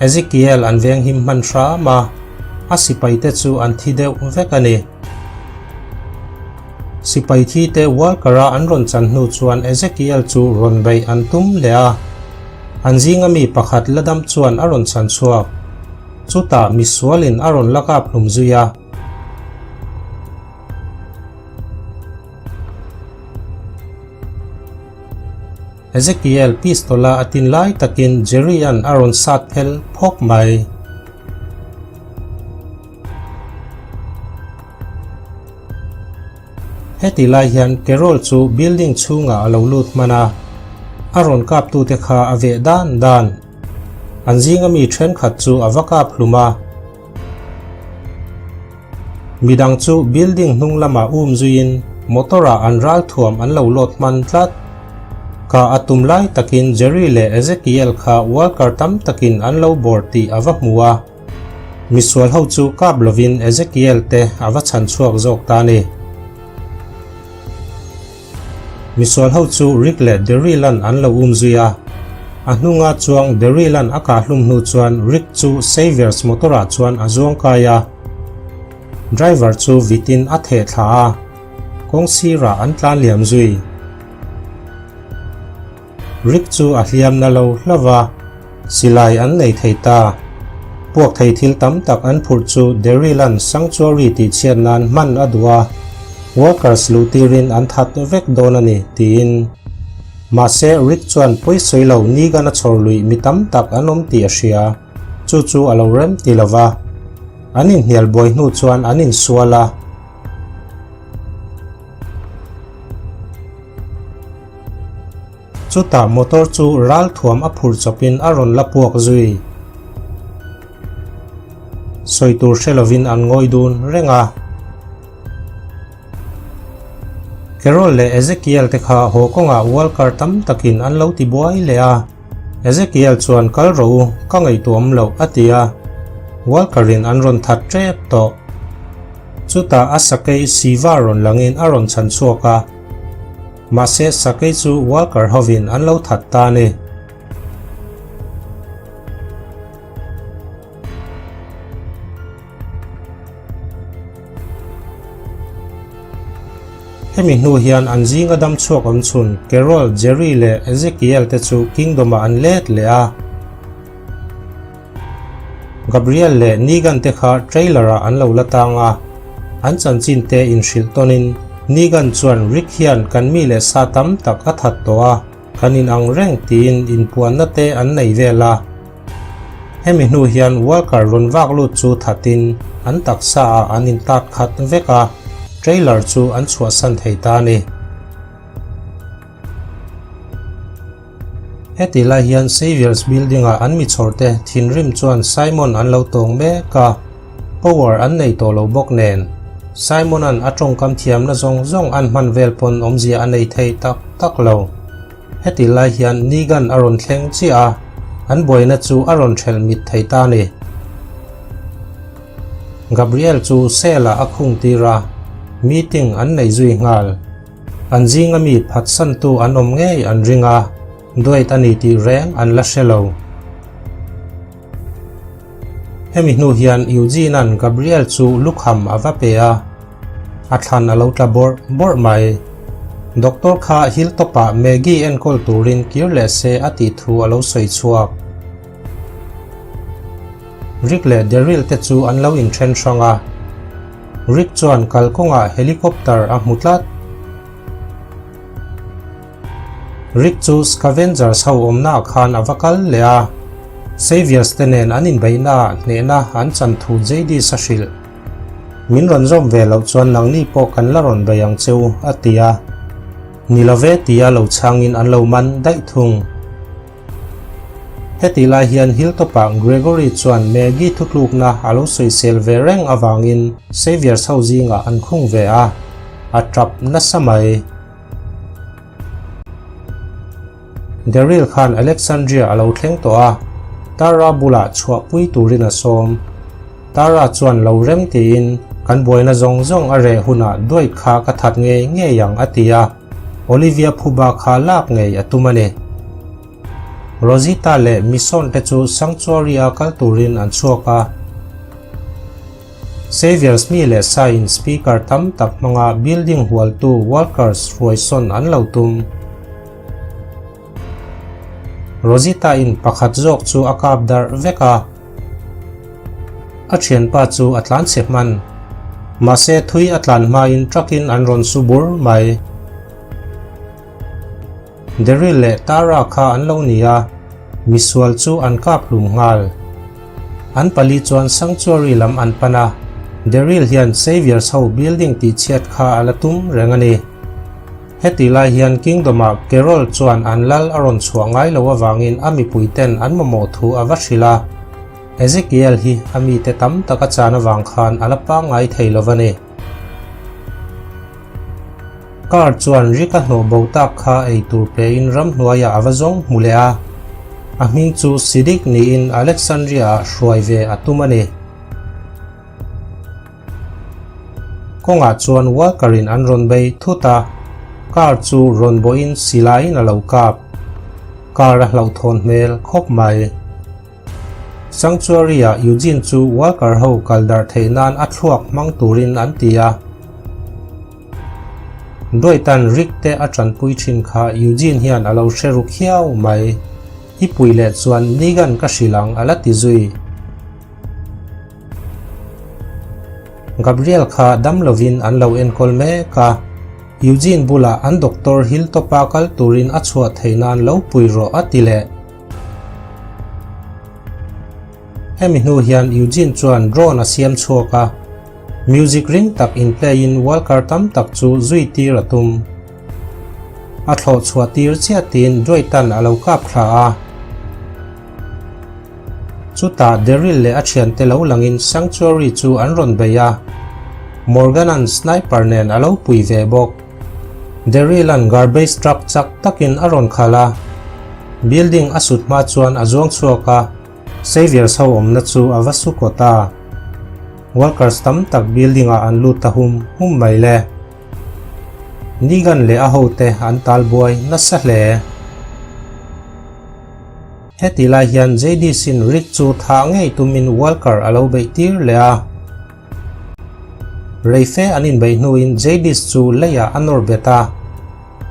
Ezekiel an venghim hman hram a, a sipai te chu an thi deuh vek a ni. Sipai thi te Walker-a an rawn chan hnu chuan Ezekiel chu rawn beih an tum leh a. An zinga mi pakhat la dam chuan a rawn chhan chhuak. Chutah misualin a rawn la kap hlum zui a. Ezekiel pistol-a a tin lai takin Jerry-a'n a rawn sat phel phawk mai. Heti lai hian Carol chu building chhungah a lo lut hman a, a rawn kaptute kha a veh dan dan. An zinga mi thenkhat chu a va kap hlum a. Midang chu building hnung lamah um zuiin motor-ah an ral thuam an lo lawt hman tlat. Ka a tum lai takin Jerry leh Ezekiel kha worker tam takin an lo bawr tih a va hmu a. Misual ho chu kap lovin Ezekiel te a va chhan chhuak zawk ta a ni. Misual ho chu Rick leh Daryl-a'n an lo um zui a. A hnunga chuang Daryl-a'n a kah hlum hnu chuan Rick chu Saviour's motor-ah chuan a zuang kai a. Driver chu vitin a theh thla a, kawng sirah an tlan liam zui. Rick chu a hliam na lo hlauh va, silai an nei thei ta. Puak thei thil tam tak an phurh chu Daryl-a'n sanctuary tih chhiat nan hman a duh a, workers luh tirin an that vek dawn a ni, tiin. Mahse, Rick chuan pawisawi lo Negan a chhawr luih mi tam tak an awm tih a hria, chu chu a lo rem ti lo va. An inhnial buai hnu chuan an insual a. Chutah motor chu ral thuam a phur chawpin a rawn la puak zui. Sawi tur hre lovin an ngawi dun reng a. Carol leh Ezekiel te kha haw kawngah Walker tam takin an lo ti buai leh a. Ezekiel chuan kal rawh u, ka ngaihtuah awm loh a ti a. Walker-in an rawn that tep tawh. Chutah a sakei Siva rawn langin a rawn chhan chhuak a. Mahse sakei chu Walker hovin an lo that ta a ni. Hemi hnu hian an zinga dam chhuak awm chhun Carol, Jerry leh Ezekiel te chu Kingdom ah an let leh a. Gabriel leh Negan te kha trailer ah an lo la tang a, an chanchin te inhrilh tawnin Negan chuan Rick hian kan mi leh sa tam tak a that tawh a, kan inang reng tiin inpuanna te an nei vel a. Hemi hnu hian Walker rawn vak lut chu thatin an taksa ah an intat khat vek a, trailer chu an chhuahsan thei ta a ni. Heti lai hian Saviour's Building-ah an mi chhawrte thinrim chuan Simon an lo tawng mek a, power an nei tawh lo bawk nen. Simon-a'n a tawngkam thiamna zawng zawng an hman vel pawn awmzia a nei thei tak tak lo. Heti lai hian Negan a rawn thleng chiah a, an buaina chu a rawn ṭhelh mit thei ta a ni. Gabriel chu cell-ah a khung tir a, meeting an nei zui nghal. An zinga mi phatsantu an awm ngei an ring a, Dwight a ni tih reng an la hre lo. Hemi hnu hian Eugene-a'n Gabriel chu lukham a va pe a, a thlan a lo tla bawrh bawrh mai. Doctor kha Hilltop-ah Maggie enkawl turin kir leh se a tih thu a lo sawi chhuak. Rick leh Daryl te chu an lo inthen hrang a. Rick chuan kalkawngah helicopter a hmu tlat. Rick chu Scavengers ho awmnaah khan a va kal leh a, Saviors te nen an inbeihnaah hnehna an chan thu Jadis a hrilh. Min rawn zawm ve loh chuan nangni pawh kan la rawn bei ang che u, a ti a. Ni lo ve tia lo chhangin an lo man daih thung. Hetih lai hian Hilltop-ah Gregory chuan Maggie thutlukna a lo sawisel ve reng avangin Saviours ho zingah an khung ve a, a tap nasa mai. Daryl khan Alexandria a lo thleng tawh a, Tara bulah chhuahpui turin a sawm. Tara chuan lo rem tiin, Kan buaina zawng zawng a reh hunah Dwight kha ka that ngei ngei ang a ti a. Olivia phuba kha lak ngei a tum a ni. Rosita leh Michonne te chu Sanctuary-a kal turin an chhuak a. Saviours mi leh saiin speaker tam tak hmanga building hualtu workers hruaisawn an lo tum. Rosita-in pakhat zawk chu a kap darh vek a. A thianpa chu a tlan chhe hman. Mahse thui a tlan hmain truck-in an rawn su bur mai. Daryl leh Tara kha an lo ni a, misual chu an kap hlum nghal. An pali chuan Sanctuary lam an pan a, Daryl hian Saviours ho building tihchhiat kha a la tum reng a ni. Heti lai hian Kingdom-ah Carol chuan an lal a rawn chhuah ngai lo avangin a mipuiten an mamawh thu a va hrilh a. Ezekiel hi a mite tam tak a chan avang khan a la pangngai thei lo va ni. Car chuan Rick-a hnawh bo tak kha ei tur pein ramhnuaiah a va zawng hmu leh a. A hming chu Siddiq niin Alexandria-ah hruai ve a tum a ni. Kawngah chuan Walker-in an rawn bei thut a, car chu rawn bawhin silaiin a lo kap. Car a hlauhthawn hmel khawp mai. Sanctuary-ah Eugene chu Walker ho kal darh theih nan a thluak hmang turin an ti a. Dwight-a'n Rick te a tanpui thin kha Eugene hian a lo hre ru khiau mai. I pui leh chuan Negan ka hrilh ang a la ti zui. Gabriel kha dam lovin an lo enkawl mek a, Eugene bulah an doctor Hilltop-a kal turin a chhuah theih nan lo pui rawh a ti leh. Hemi hnu hian Eugene chuan drone a siam chhuak a, music ring tak in play in Walker tam tak chu zui tir a tum. A thlawh chhuah tir chiah tiin Dwight-a'n a lo kap thla a. Chutah Daryl leh a thiante lo langin Sanctuary chu an rawn bei a, Morgan-a'n sniper nen a lo pui ve bawk. Daryl-a'n garbage truck chak takin a rawn khalh a, building a sut hma chuan a zuang chhuak a. Saviours ho awmna chu a va su kawt a. Workers tam tak building ah an lut ta hum hum mai le. Negan leh a hote an tal buai nasa hle. Heti lai hian Jadis-in Rick chu thah ngei tumin Walker a lo beih tir leh a. Reife an inbeih hnuin Jadis chu leiah a nawr bet a.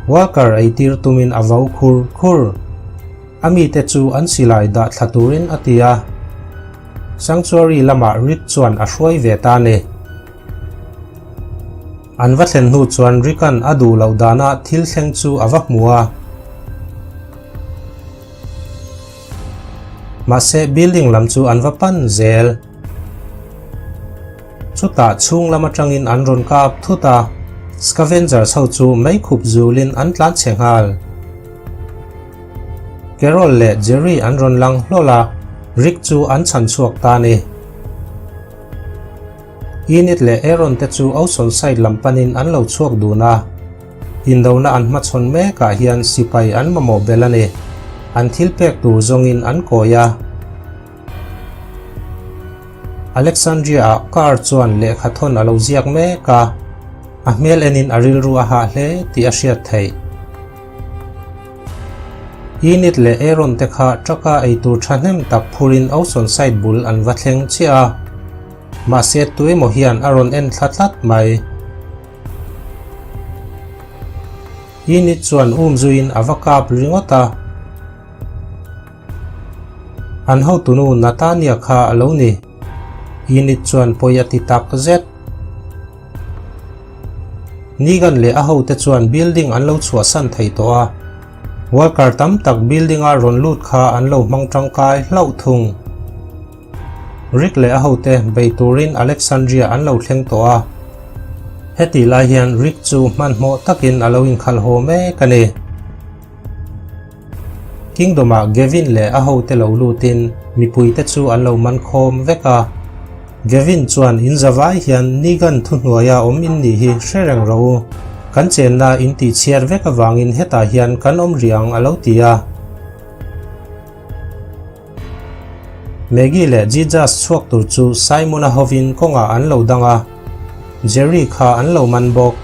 Walker ei tir tumin a vau khur khur. A mite chu an silai dah thla turin a ti a. Sanctuary lamah Rick chuan a hruai ve ta a ni. An va thlen hnu chuan Rick-a'n a duh loh danah thil thleng chu a va hmu a. Mahse building lam chu an va pan zel. Chutah chhung lam atangin an rawn kap thut a, Scavengers ho chu meikhup zulin an tlan chhe nghal. Carol leh Jerry an rawn lang hlawl a, Rick chu an chhan chhuak ta a ni. Enid leh Aaron te chu Oceanside lam panin an lo chhuak dun a, indona an hmachhawn mekah hian sipai an mamawh belh a ni. An thil pek tur zawngin an kawi a. Alexandria-ah car chuan lehkha thawn a lo ziak mek a, a hmel enin a rilru a hah hle tih a hriat theih. Enid leh Aaron te kha truck-a eitur thahnem tak phurin Oceanside bul an va thleng chiah a. Mahse tuemaw hian a rawn en thla tlat mai. Enid chuan um zuiin a va kap ringawt a. An hotunu Natania kha a lo ni. Enid chuan pawi a ti tak zet. Negan leh a hote chuan building an lo chhuahsan thei tawh a. Worker tam tak building-a rawn lut kha an lo hmang tangkai hlauh thung. Rick leh a hote bei turin Alexandria an lo thleng tawh a. Hetih lai hian Rick chu hmanhmawh takin a lo inkhalh haw mek a ni. Kingdom-ah Gavin leh a hote lo lutin mipuite chu an lo man khawm vek a. Gavin chuan in zavai hian Negan thuhnuaia awm in nih hi hre reng rawh u. Kan chenna in tihchhiat vek avangin hetah hian kan awm riang a lo ti a. Maggie leh Jesus chhuak tur chu Simon-a hovin kawngah an lo dang a, Jerry kha an lo man bawk.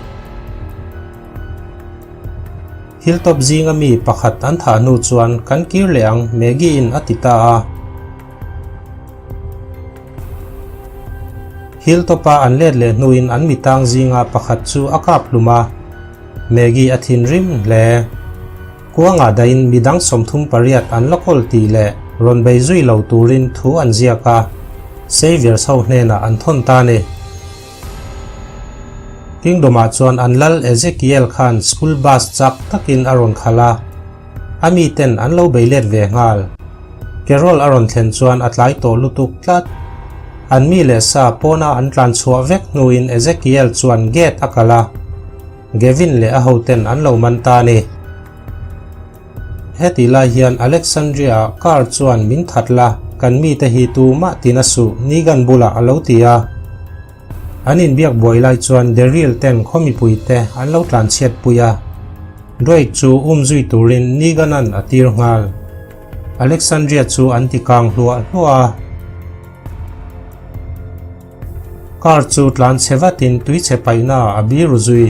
Hilltop zinga mi pakhat an thah hnu chuan kan kir leh ang Maggie-in a ti ta a. Hilltop-a an let leh hnuin an mitang zinga pakhat chu a kap hlum a, Maggie a thinrim hle. Kuangah dahin midang 38 an la kawl tih leh rawn bei zui lo turin thu an ziak a, Saviours ho hnenah an thawn ta a ni. Kingdom-ah chuan an lal Ezekiel khan school bus chak takin a rawn khalh a, a miten an lo bei let ve nghal. Carol a rawn thlen chuan a tlai tawh lutuk tlat. An mi leh sa pawna an tlan chhuah vek hnuin Ezekiel chuan gate a kalh a. Gavin leh a hoten an lo man ta a ni. Hetih lai hian Alexandria-ah car chuan min that la, kan mite hi tumah tina suh, Negan bulah a lo ti a. An inbiak buai lai chuan Daryl ten khaw mipuite an lo tlanchhiat pui a. Dwight chu um zui turin Negan-a'n a tir nghal. Alexandria chu an ti kang hluah hluah a. Car chu tlan chhe vatin tui chhe paihna ah a biru zui.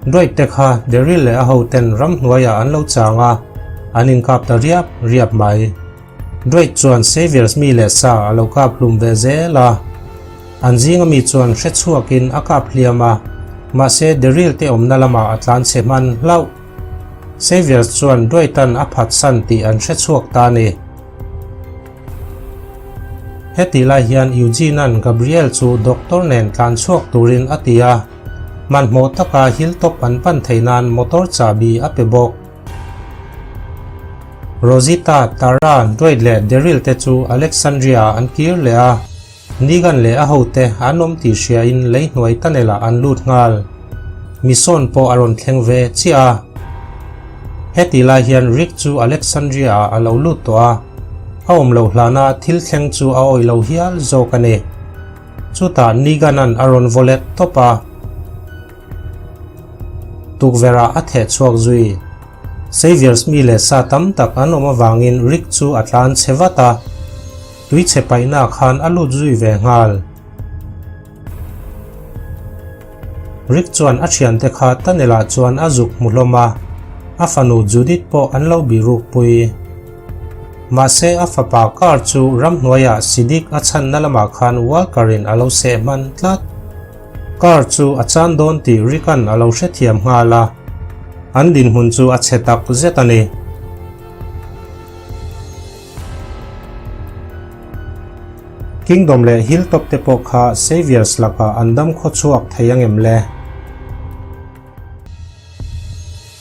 Dwight te kha Daryl leh a hoten ramhnuaiah an lo chang a, an inkap ta riap riap mai. Dwight chuan Saviours mi leh sa a lo kap hlum ve zel a. An zinga mi chuan hre chhuakin a kap hliam a, mahse Daryl te awmna lamah a tlan chhe hman hlauh. Saviours chuan Dwight-a'n a phatsan tih an hre chhuak ta a ni. Hetih lai hian Eugene-a'n Gabriel chu doctor nen tlan chhuak turin a ti a, hmanhmawh taka hilltop an pan theih nan motor chahbi a pe bawk. Rosita, Tara, Dwight leh Daryl te chu Alexandria-ah an kir leh a. Negan leh a hote an awm tih hriain lei hnuai tunnel-ah an lut nghal. Misawn pawh a rawn thleng ve chiah a. Hetih lai hian Rick chu Alexandria-ah a lo lut tawh a, a awm loh hlana thil thleng chu a awih lo hial zawk a ni. Chutah Negan-a'n a rawn vaw let tawp a. Tukverh-ah a theh chhuak zui. Saviours mi leh sa tam tak an awm avangin Rick chu a tlan chhe vat a, tui chhe paihna khan a lut zui ve nghal. Rick chuan a thiante kha tunnel ah chuan a zuk hmu hlawm a, a fanu Judith pawh an lo biruk pui. Mahse a fapa car chu ramhnuaiah Siddiq a chhanna lamah khan Walker in a lo seh hman tlat. Car chu a chan dawn tih Rick-a'n a lo hrethiam nghal a, an dinhmun chu a chhe tak zet a ni. Kingdom leh Hilltop te pawh kha Saviours lakah an dam khaw chhuak thei ang em le?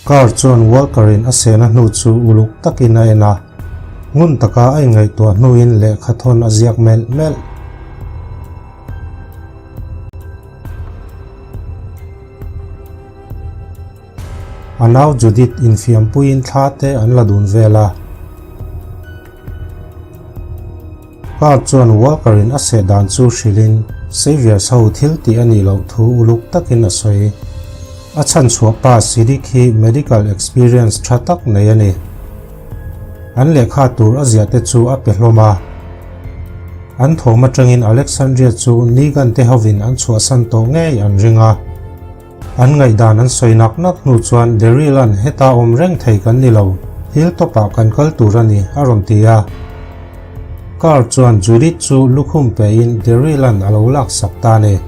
Car chuan Walker-in a sehna hnu chu uluk takin a en a, ngun taka a inngaihtuah hnuin lehkha thawn a ziak melh melh. A nau Judith infiampuiin thla te an la dun vel a. Carl chuan Walker-in a seh dan chu hrilhin Saviours ho thil tih a nih loh thu uluk takin a sawi. A chhanchhuah pa Siddiq hi medical experience tha tak nei a ni. An lehkha tur a ziah te chu a pe hlawm a. An thawm atangin Alexandria chu Negan te hovin an chhuahsan tawh ngei an ring a. An ngaihdan an sawi nak nak hnu chuan Daryl-a'n heta awm reng thei kan ni lo, Hilltop ah kan kal tur a ni, a rawn ti a. Carl chuan Judith chu lukhum pein Daryl-a'n a lo laksak ta a ni.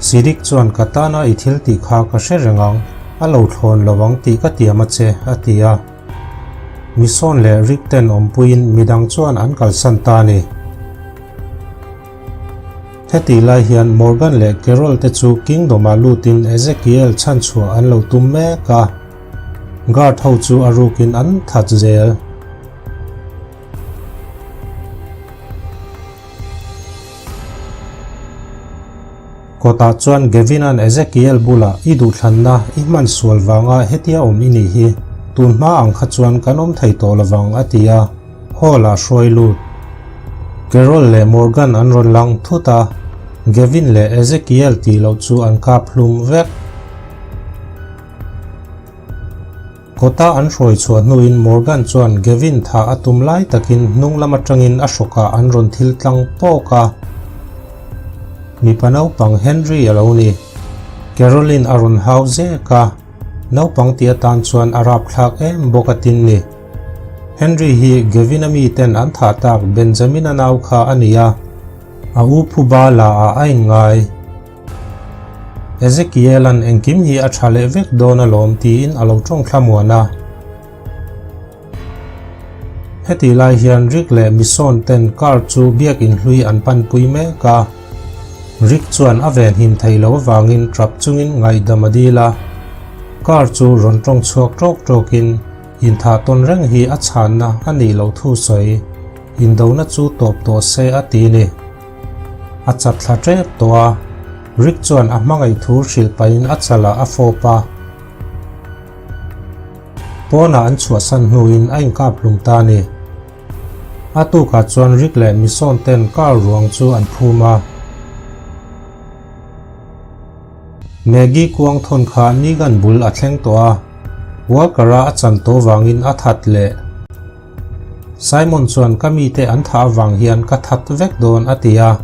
Siddiq chuan ka tana i thil tih kha ka hre reng ang, a lo thlawn lo ang tih ka tiam a che, a ti a. Misawn leh Rick ten awmpuiin midang chuan an kalsan ta a ni. Hetih lai hian Morgan leh Carol te chu Kingdom ah lutin Ezekiel chhanchhuah an lo tum mek a, guard ho chu a rukin an that zel. Kawtah chuan Gavin-a'n Ezekiel bulah i duhthlanna i hman sual vanga hetia awm i nih hi, tun hma ang kha chuan kan awm thei tawh lovang a ti a. Hall ah hruai lut. Carol leh Morgan an rawn lang thut a, Gavin leh Ezekiel tih loh chu an kap hlum vek. Kawta an hruai chhuah hnuin Morgan chuan Gavin thah a tum lai takin hnung lam atangin a hrawkah an rawn thil tlang tawk a. Mipa naupang Henry a lo ni. Caroline a rawn hau zek a, naupang tih atan chuan a rapthlak em bawk a tin ni. Henry hi Gavin-a miten an thah tak Benjamin-a nau kha a ni a, a u phuba la ah a inngai. Ezekiel-a'n engkim hi a tha leh vek dawn alawm tiin a lo tawng thlamuan a. Hetih lai hian Rick leh Michonne ten car chu biakin hlui an panpui mek a. Rick chuan a venhim thei lo avangin trap chungin ngaihdam a dil a. Car chu rawn tawng chhuak tawk tawkin Inthah tawn reng hi a chhanna a nih loh thu sawi, indona chu tawp tawh se a ti ni. A chat thla tep tawh a, Rick chuan a hmangaih thu hrilh pahin a chalah a fawp a. Pawnah an chhuahsan hnuin a inkap hlum ta a ni. A tukah chuan Rick leh Michonne ten car ruang chu an phum a. Maggie kuang thawn kha Negan bul a thleng tawh a, Walker-a a chan tawh vangin a that leh. Simon chuan ka mite an thah avang hian ka that vek dawn a ti a.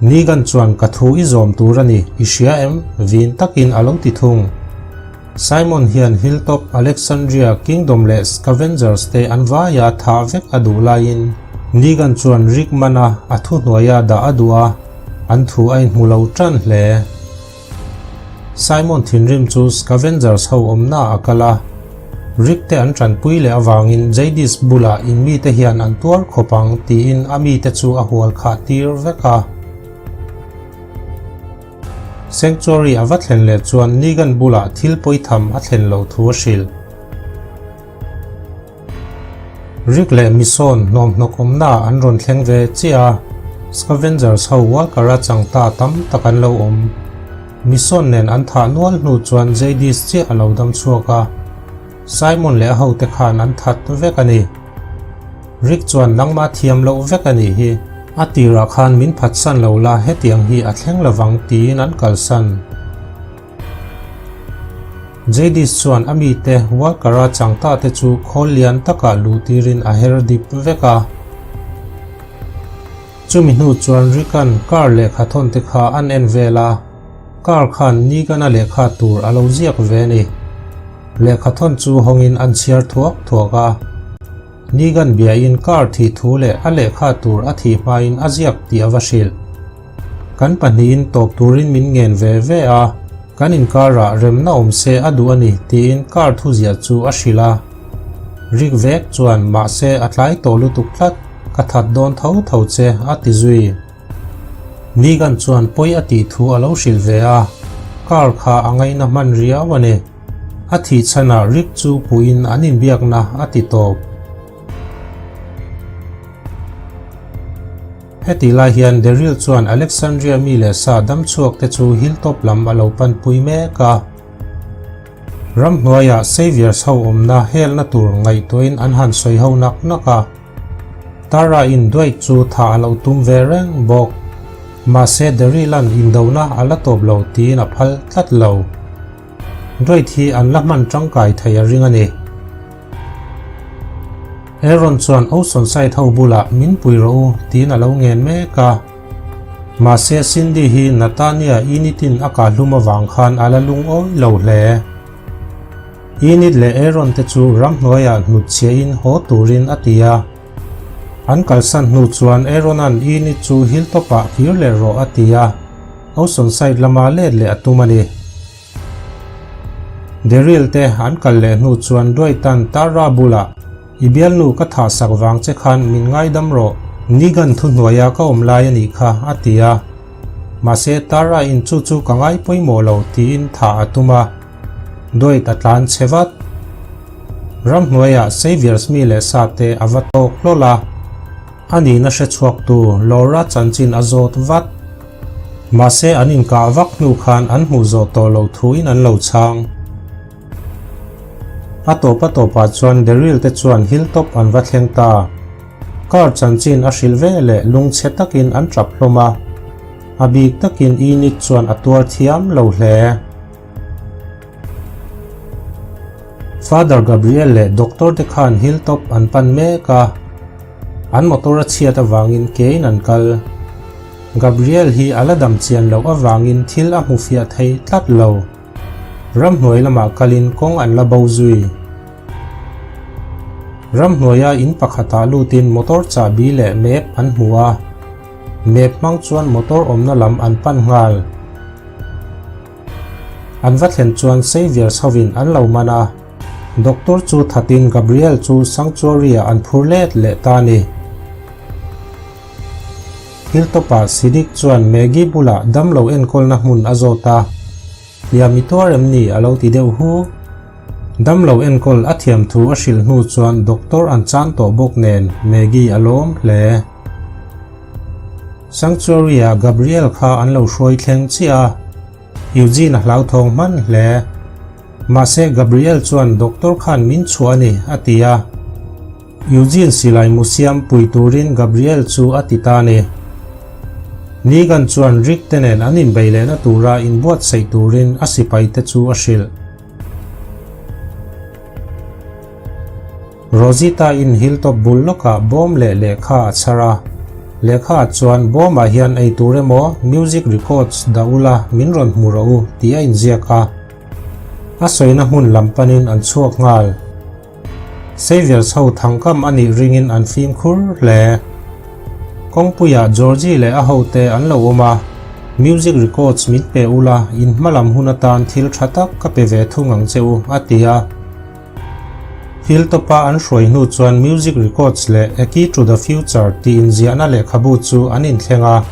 Negan chuan ka thu i zawm tur a ni, i hria em? Vin takin a lo ti thung. Simon hian Hilltop, Alexandria, Kingdom leh Scavengers te an vaia thah vek a duh laiin Negan chuan Rickman-a a thuhnuaia dah a duh a. An thu a inhmu lo tan hle. Simon thinrim chu Scavengers ho awmna a kal a, Rick te an tanpui leh avangin Jadis bulah in mite hian an tuar khawp ang tiin a mite chu a hual khah tir vek a. Sanctuary a va thlen leh chuan Negan bulah thil pawitham a thlen loh thu a hrilh. Rick leh Michonne hnawmhnawk awmna an rawn thleng ve chiah a, Scavengers ho Walker-a chang ta tam tak an lo awm. Michonne nen an thah nual hnu chuan Jadis chiah a lo dam chhuak a, Simon leh a hote khan an that vek a ni. Rick chuan nangmah thiam loh vek a nih hi, a tirah khan min phatsan lo la hetiang hi a thleng lovang tiin an kalsan. Jadis chuan a mite Walker-a chang ta te chu khawl lian takah luh tirin a her dip vek a. Chumi hnu chuan Rick-a'n car lehkha thawn te kha an en vel a, car khan Negan-a lehkha tur a lo ziak ve a ni. Lehkha thawn chu hawngin an chhiar thuak thuak a. Negan biain car thih thu leh a lehkha tur a thih hmain a ziak tih a va hrilh. Kan pahnihin tawp turin min ngen ve ve a, kan inkarah remna awm se a duh a ni tiin car thuziah chu a hrilh a. Rik vek chuan mahse a tlai tawh lutuk tlat, ka that dawn tho tho che a ti zui. Negan chuan pawi a tih thu a lo hrilh ve a, car kha a ngaina hman riau a ni. A thih chhanah Rick chu puiin an inbiakna a ti tawp. Hetih lai hian Daryl chuan Alexandria mi leh sa damchhuak te chu hilltop lam a lo panpui mek a. Ramhnuaiah Saviours ho awmna helna tur ngaihtuahin an han sawi ho nak nak a. Tara in Dwight chu tha a lo tum ve reng bawk. Mahse Daryl-a'n indona a la tawp lo tiin a phal tlat lo. Dwight hi an la hman tangkai thei a ring a ni. Aaron chuan Oceanside ho bulah min pui rawh u tiin a lo ngen mek a. Mahse Cindy hi Natania Enid-in a kah hlum avang khan a la lungawi lo hle. Enid leh Aaron te chu ramhnuaiah hnutchhiahin haw turin a ti a. An kalsan hnu chuan Aaron-a'n Enid chu hilltop-ah kir leh rawh a ti a, Oceanside lama let leh a tum a ni. Daryl te an kal leh hnu chuan Dwight-a'n Tara bulah, I bialnu ka thah sak vang che khan min ngaidam rawh, Negan thuhnuaia ka awm lai a nih kha, a ti a. Mahse Tara-in chu chu ka ngai pawimawh lo tiin thah a tum a. Dwight a tlan chhe vat. Ramhnuaiah Saviours mi leh sa te a va tawk hlawl a. A nihna hre chhuaktu Laura chanchin a zawt vat. Mahse an inkah vak hnu khan an hmuh zawh tawh loh thuin an lo chhang. A tawp a tawpah chuan Daryl te chuan hilltop an va thleng ta. Car chanchin a hrilh ve leh lungchhe takin an tap hlawm a. A bik takin Enid chuan a tuar thiam lo hle. Father Gabriel leh Doctor te khan hilltop an pan mek a. An motor a chhiat avangin kein an kal. Gabriel hi a la dam chian loh avangin thil a hmu fiah thei tlat lo. Ramhnuai lamah kalin kawng an la bo zui. Ramhnuaia in pakhatah lutin motor chahbi leh map an hmu a. Map hmang chuan motor awmna lam an pan nghal. An va thlen chuan Saviours hovin an lo man a. Doctor chu thatin Gabriel chu Sanctuary-ah an phur let leh ta a ni. Hilltop-ah Siddiq chuan Maggie bulah damlo enkawlna hmun a zawt a, Hliam i tuar em ni? a lo ti deuh hu. Damlo enkawl a thiam thu a hrilh hnu chuan doctor an chan tawh bawk nen Maggie a lawm hle. Sanctuary-ah Gabriel kha an lo hruai thleng chiah a, Eugene a hlauthawng hman hle. Mahse Gabriel chuan doctor khan min chhuah a ni a ti a. Eugene silai mu siam pui turin Gabriel chu a ti ta a ni. Negan chuan Rick te nen an inbei lehna tura inbuatsaih turin a sipai te chu a hrilh. Rosita in hilltop bul lawkah bawm leh lehkha a chhar a. Lehkha ah chuan bawmah hian ei tur emaw music records dah ula min rawn hmu rawh u tih a inziak a. A sawina hmun lam panin an chhuak nghal. Saviours ho thangkam a nih ringin an fimkhur hle. Kawngpuiah Georgie leh a hote an lo awm a, Music records min pe ula in hmalam hun atan thil tha tak ka pe ve thung ang che u a ti a. Hilltop-a an hruai hnu chuan music records leh A Key to the Future tih inziahna lehkhabu chu an inthleng a.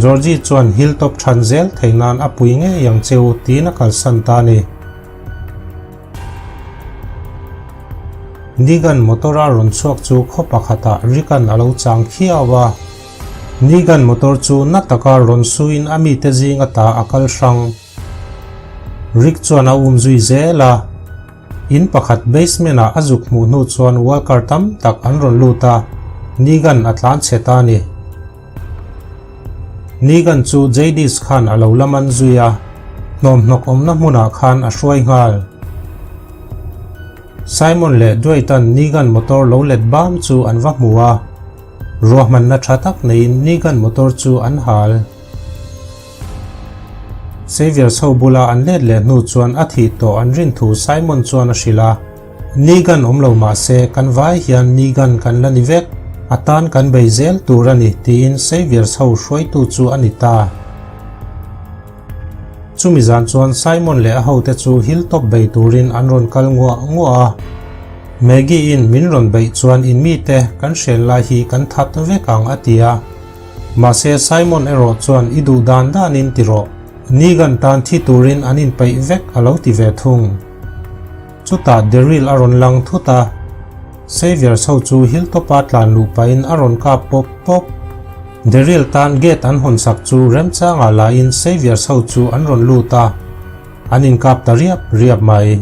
Georgie chuan Hilltop than zel thei nan a pui ngei ang che u tiin a kalsan ta a ni. Negan motor-a rawn chhuak chu khaw pakhatah Rick-a'n a lo chang khiau a. Negan motor chu na taka rawn suin a mite zing ata a kal hrang. Rick chuan a um zui zel a, in pakhat basement ah a zuk hmuh hnu chuan walker tam tak an rawn lut a, Negan a tlan chhe ta a ni. Negan chu Jadis khan a lo la man zui a, Hnawmhnawk awmna hmunah khan a hruai nghal. Simon leh Dwight-a'n Negan motor lo let bam chu an va hmu a. Ruahmanna tha tak neiin Negan motor chu an hal. Xavier chho bula an let leh hnu chuan a thih tawh an rin thu Simon chuan a hrilh a. Negan awm lo mah se kan vai hian Negan kan la ni vek, a tan kan bei zel tur a ni tiin Xavier chho hruaitu chu a ni ta. Chumi zan chuan Simon leh a hote chu hilltop bei turin an rawn kal nguah nguah a. Maggie-in min rawn beih chuan in mite kan hren lai hi kan that vek ang a ti a. Mahse Simon erawh chuan i duh dan danin ti rawh, Negan tan thi turin an inpeih vek a lo ti ve thung. Chutah Daryl a rawn lang thut a, Xavier chho chu hilltop-a tlan luh pahin a rawn kap pawp pawp. Daryl tan gate an hawn sak chu remchangah lahin Xavier chho chu an rawn lut a, an inkap ta riap riap mai.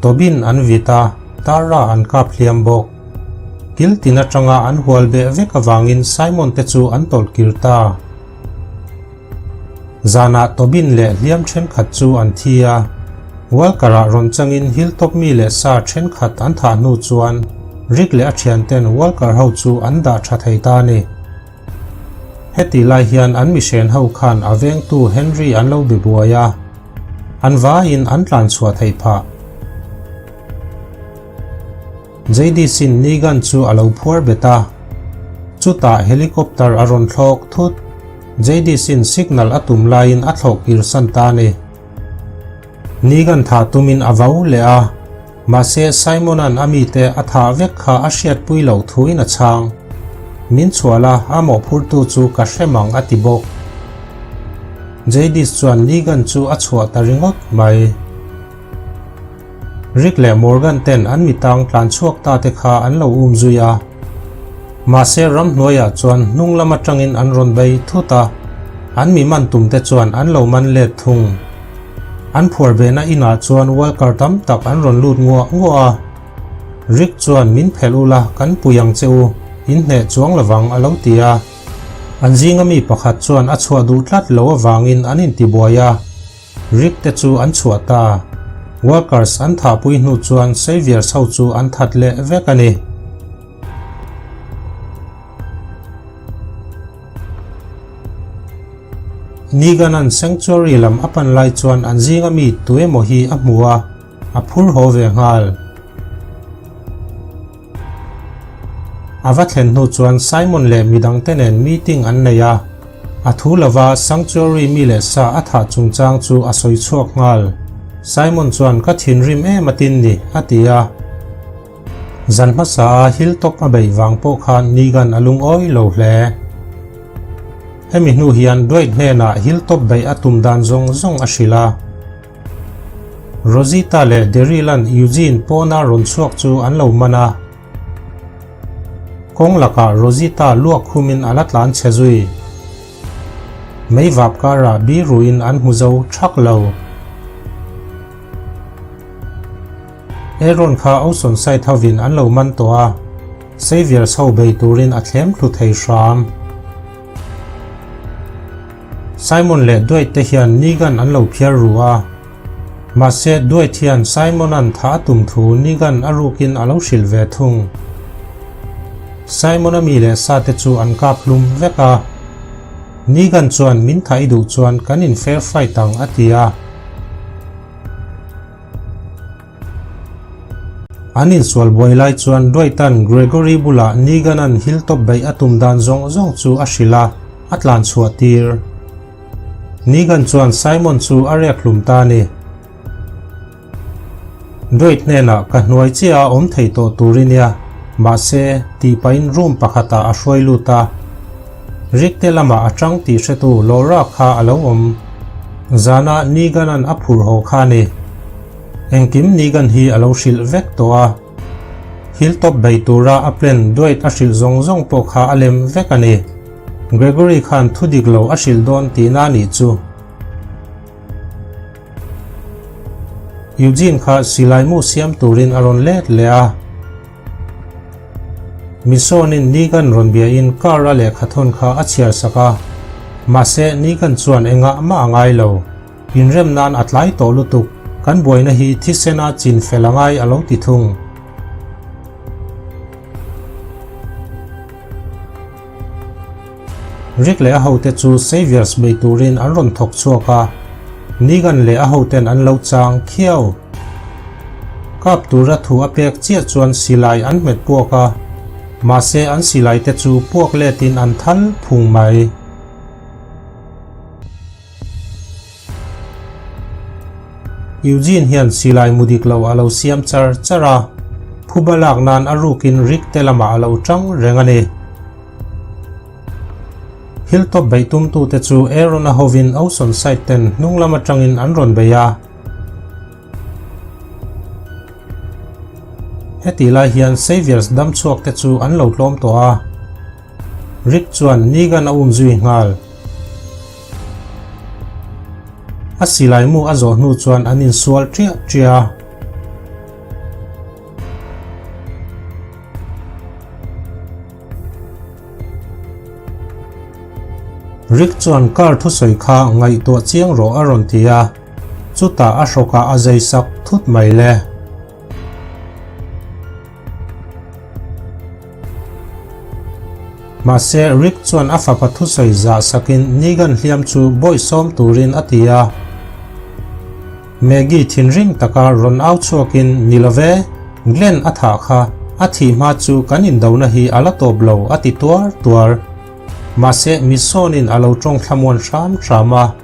Tobin an vit a, Tara an kap hliam bawk. Kil tin atanga an hual beh vek avangin Simon te chu an tawlh kir ta. Zanah Tobin leh hliam thenkhat chu an thi a, Walker-ah rawn changin Hilltop mi leh sa thenkhat an thah hnu chuan Rick leh a thianten Walker ho chu an dah tha thei ta a ni. Heti lai hian an mihren ho khan a vengtu Henry an lo be buai a, an vaiin an tlan chhuah theih phah. JDC-in Negan chu a lo phuar bet a, chutah helicopter a rawn thlawk thut. JDC-in signal a tum laiin a thlawh kir san ta a ni. Negan thah tumin a vau leh a, mahse Simon-a'n a mite a thah vek kha a hriatpui loh thuin a chhang. Min chhuah la, a mawhphurtu chu ka hrem ang a ti bawk. Jadis chuan Negan chu a chhuah ta ringawt mai. Rick leh Morgan ten an mitang tlan chhuak ta te kha an lo um zui a. Mahse ramhnuaiah chuan hnung lam atangin an rawn bei thut a, an mi man tum te chuan an lo man let thung. An phuar behna inah chuan Walker tam tak an rawn lut nguah nguah a. Rick chuan min phelh ula kan pui ang che u, in hneh chuang lovang a lo ti a. An zinga mi pakhat chuan a chhuah duh tlat lo avangin an intibuai a. Rick te chu an chhuah ta. Workers an thahpui hnu chuan Xaviers ho chu an that leh vek a ni. Negan-a'n Sanctuary lam a pan lai chuan an zinga mi tuemaw hi a hmu a, a phur haw ve nghal. A va thlen hnu chuan Simon leh midangte nen meeting an nei a, a thu lova Sanctuary mi leh sa a thah chungchang chu a sawi chhuak nghal. Simon chuan ka thinrim em atin ni, a ti a. Zan hmasa a hilltop a beih vang pawh khan Negan a lungawi lo hle. Hemi hnu hian Dwight hnenah hilltop beih a tum dan zawng zawng a hrilh a. Rosita leh Daryl-a'n Eugene pawna rawn chhuak chu an lo man a. Kawng lakah Rosita luak khumin a la tlan chhe zui. Mei vap karah biruin an hmu zo thak lo. Aaron kha Oceanside hovin an lo man tawh a, Xavier chho bei turin a thlem thlu thei hram. Simon leh Dwight te hian Negan an lo phiar ru a. Mahse Dwight hian Simon-a'n tha a tum thu Negan a rukin a lo hrilh ve thung. Simon-a mi leh sa te chu an kap hlum vek a. Negan chuan min tha i duh chuan kan in fair fight ang a ti a. An insual buai lai chuan Dwight-a'n Gregory bulah Negan-a'n hilltop beih a tum dan zawng zawng chu a hrilh a, a tlan chhuah tir. Negan chuan Simon chu a rek hlum ta a ni. Dwight hnenah ka hnuai chiah a awm thei tawh tur i nia, mahse, tih pahin room pakhatah a hruai lut a. Rick te lamah a tang tih hretu Laura kha a lo awm. Zanah Negan-a'n a phur haw kha a ni. Engkim Negan hi a lo hrilh vek tawh a, Hilltop bei tura a plan Dwight a hrilh zawng zawng pawh kha a lem vek a ni. Gregory khan thu dik lo a hrilh dawn tihna a nih chu. Eugene kha silai mu siam turin a rawn let leh a. Misonin Negan rawn biain car a lehkha thawn kha a chhiar sak a, mahse Negan chuan engah mah a ngai lo. Inrem nan a tlai tawh lutuk, kan buaina hi thisena chin fel a ngai a lo ti thung. Rick leh a hote chu Saviors bei turin an rawn thawk chhuak a, Negan leh a hoten an lo chang khiau. Kap tura thu a pek chiah chuan silai an hmet puak a, mahse an silai te chu puak letin an thal phung mai. Eugene hian silai mu dik lo a lo siam char char a, phuba lak nan a rukin Rick te lamah a lo tang reng a ni. Hilltop beih tumtute chu Aaron-a hovin Oceanside ten hnung lam atangin an rawn bei a. Hetih lai hian Saviors dam chhuak te chu an lo tlawm tawh a. Rick chuan Negan a um zui nghal. A silai mu a zawh hnu chuan an insual ṭiah ṭiah a. Rick chuan car thusawi kha ngaihtuah chiang rawh a rawn ti a, chutah a hrawkah a zai sak thut mai le. Mahse Rick chuan a fapa thusawi zah sakin Negan hliam chu bawihsawm turin a ti a. Maggie thinrim taka rawn au chhuakin, Ni love, Glenn a thah kha, a thih hma chu kan indona hi a la tawp lo a ti tuar tuar. Mahse Misawnin a lo tawng thlamuan hram hram a.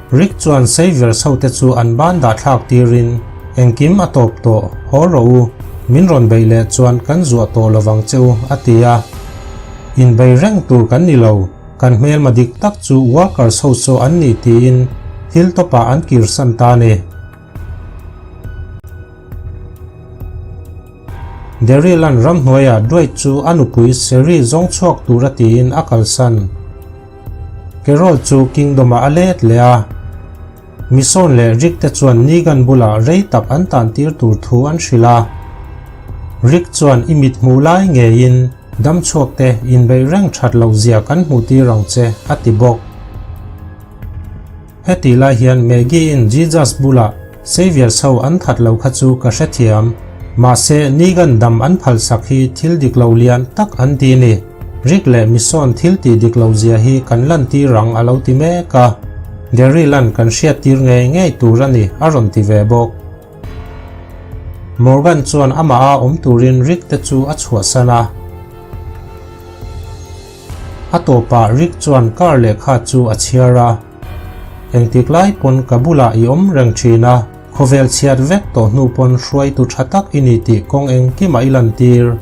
Rick chuan Saviors hote chu an ban dah thlak tirin, Engkim a tawp tawh, haw rawh u, min rawn beih leh chuan kan zuah tawh lovang che u a ti a. Inbei reng tur kan ni lo. Kan hmelma dik tak chu workers ho saw an ni tiin thil tawpah an kirsan ta a ni. Daryl-a'n ramhnuaiah Dwight chu a nupui Sherry zawng chhuak tura tiin a kalsan. Carol chu Kingdom-ah a let leh a. Michonne leh Rick te chuan Negan bulah rei tak an tan tir tur thu an hrilh a. Rick chuan i mit hmuh lai ngeiin dam chhuak te inbeih reng that loh zia kan hmuh tir ang che a ti bawk. Heti lai hian Maggie in Jesus bulah Saviors ho an that lo kha chu ka hrethiam. Mahse Negan dam an phalsak hi thil dik lo lian tak an ti ni. Rick leh Michonne thil tih dik lo zia hi kan lantir ang a lo ti mek a. Daryl-a'n kan hriattir ngei ngei tur a ni a rawn ti ve bawk. Morgan chuan amah a awm turin Rick te chu a chhuahsan a. A tawpah Rick chuan car lehkha chu a chhiar a. Engtik lai pawn ka bulah i awm reng thin a, khawvel chhiat vek tawh hnu pawn hruaitu tha tak i ni tih kawng engkimah i lantir.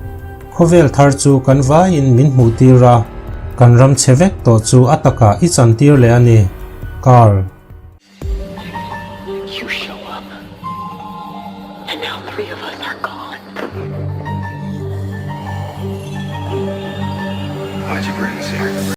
Khawvel thar chu kan vaiin min hmuh tir a, kan ram chhe vek tawh chu a takah i chan tir leh a ni. Carl. You show up and now 3 of us are gone. Why'd you bring us here?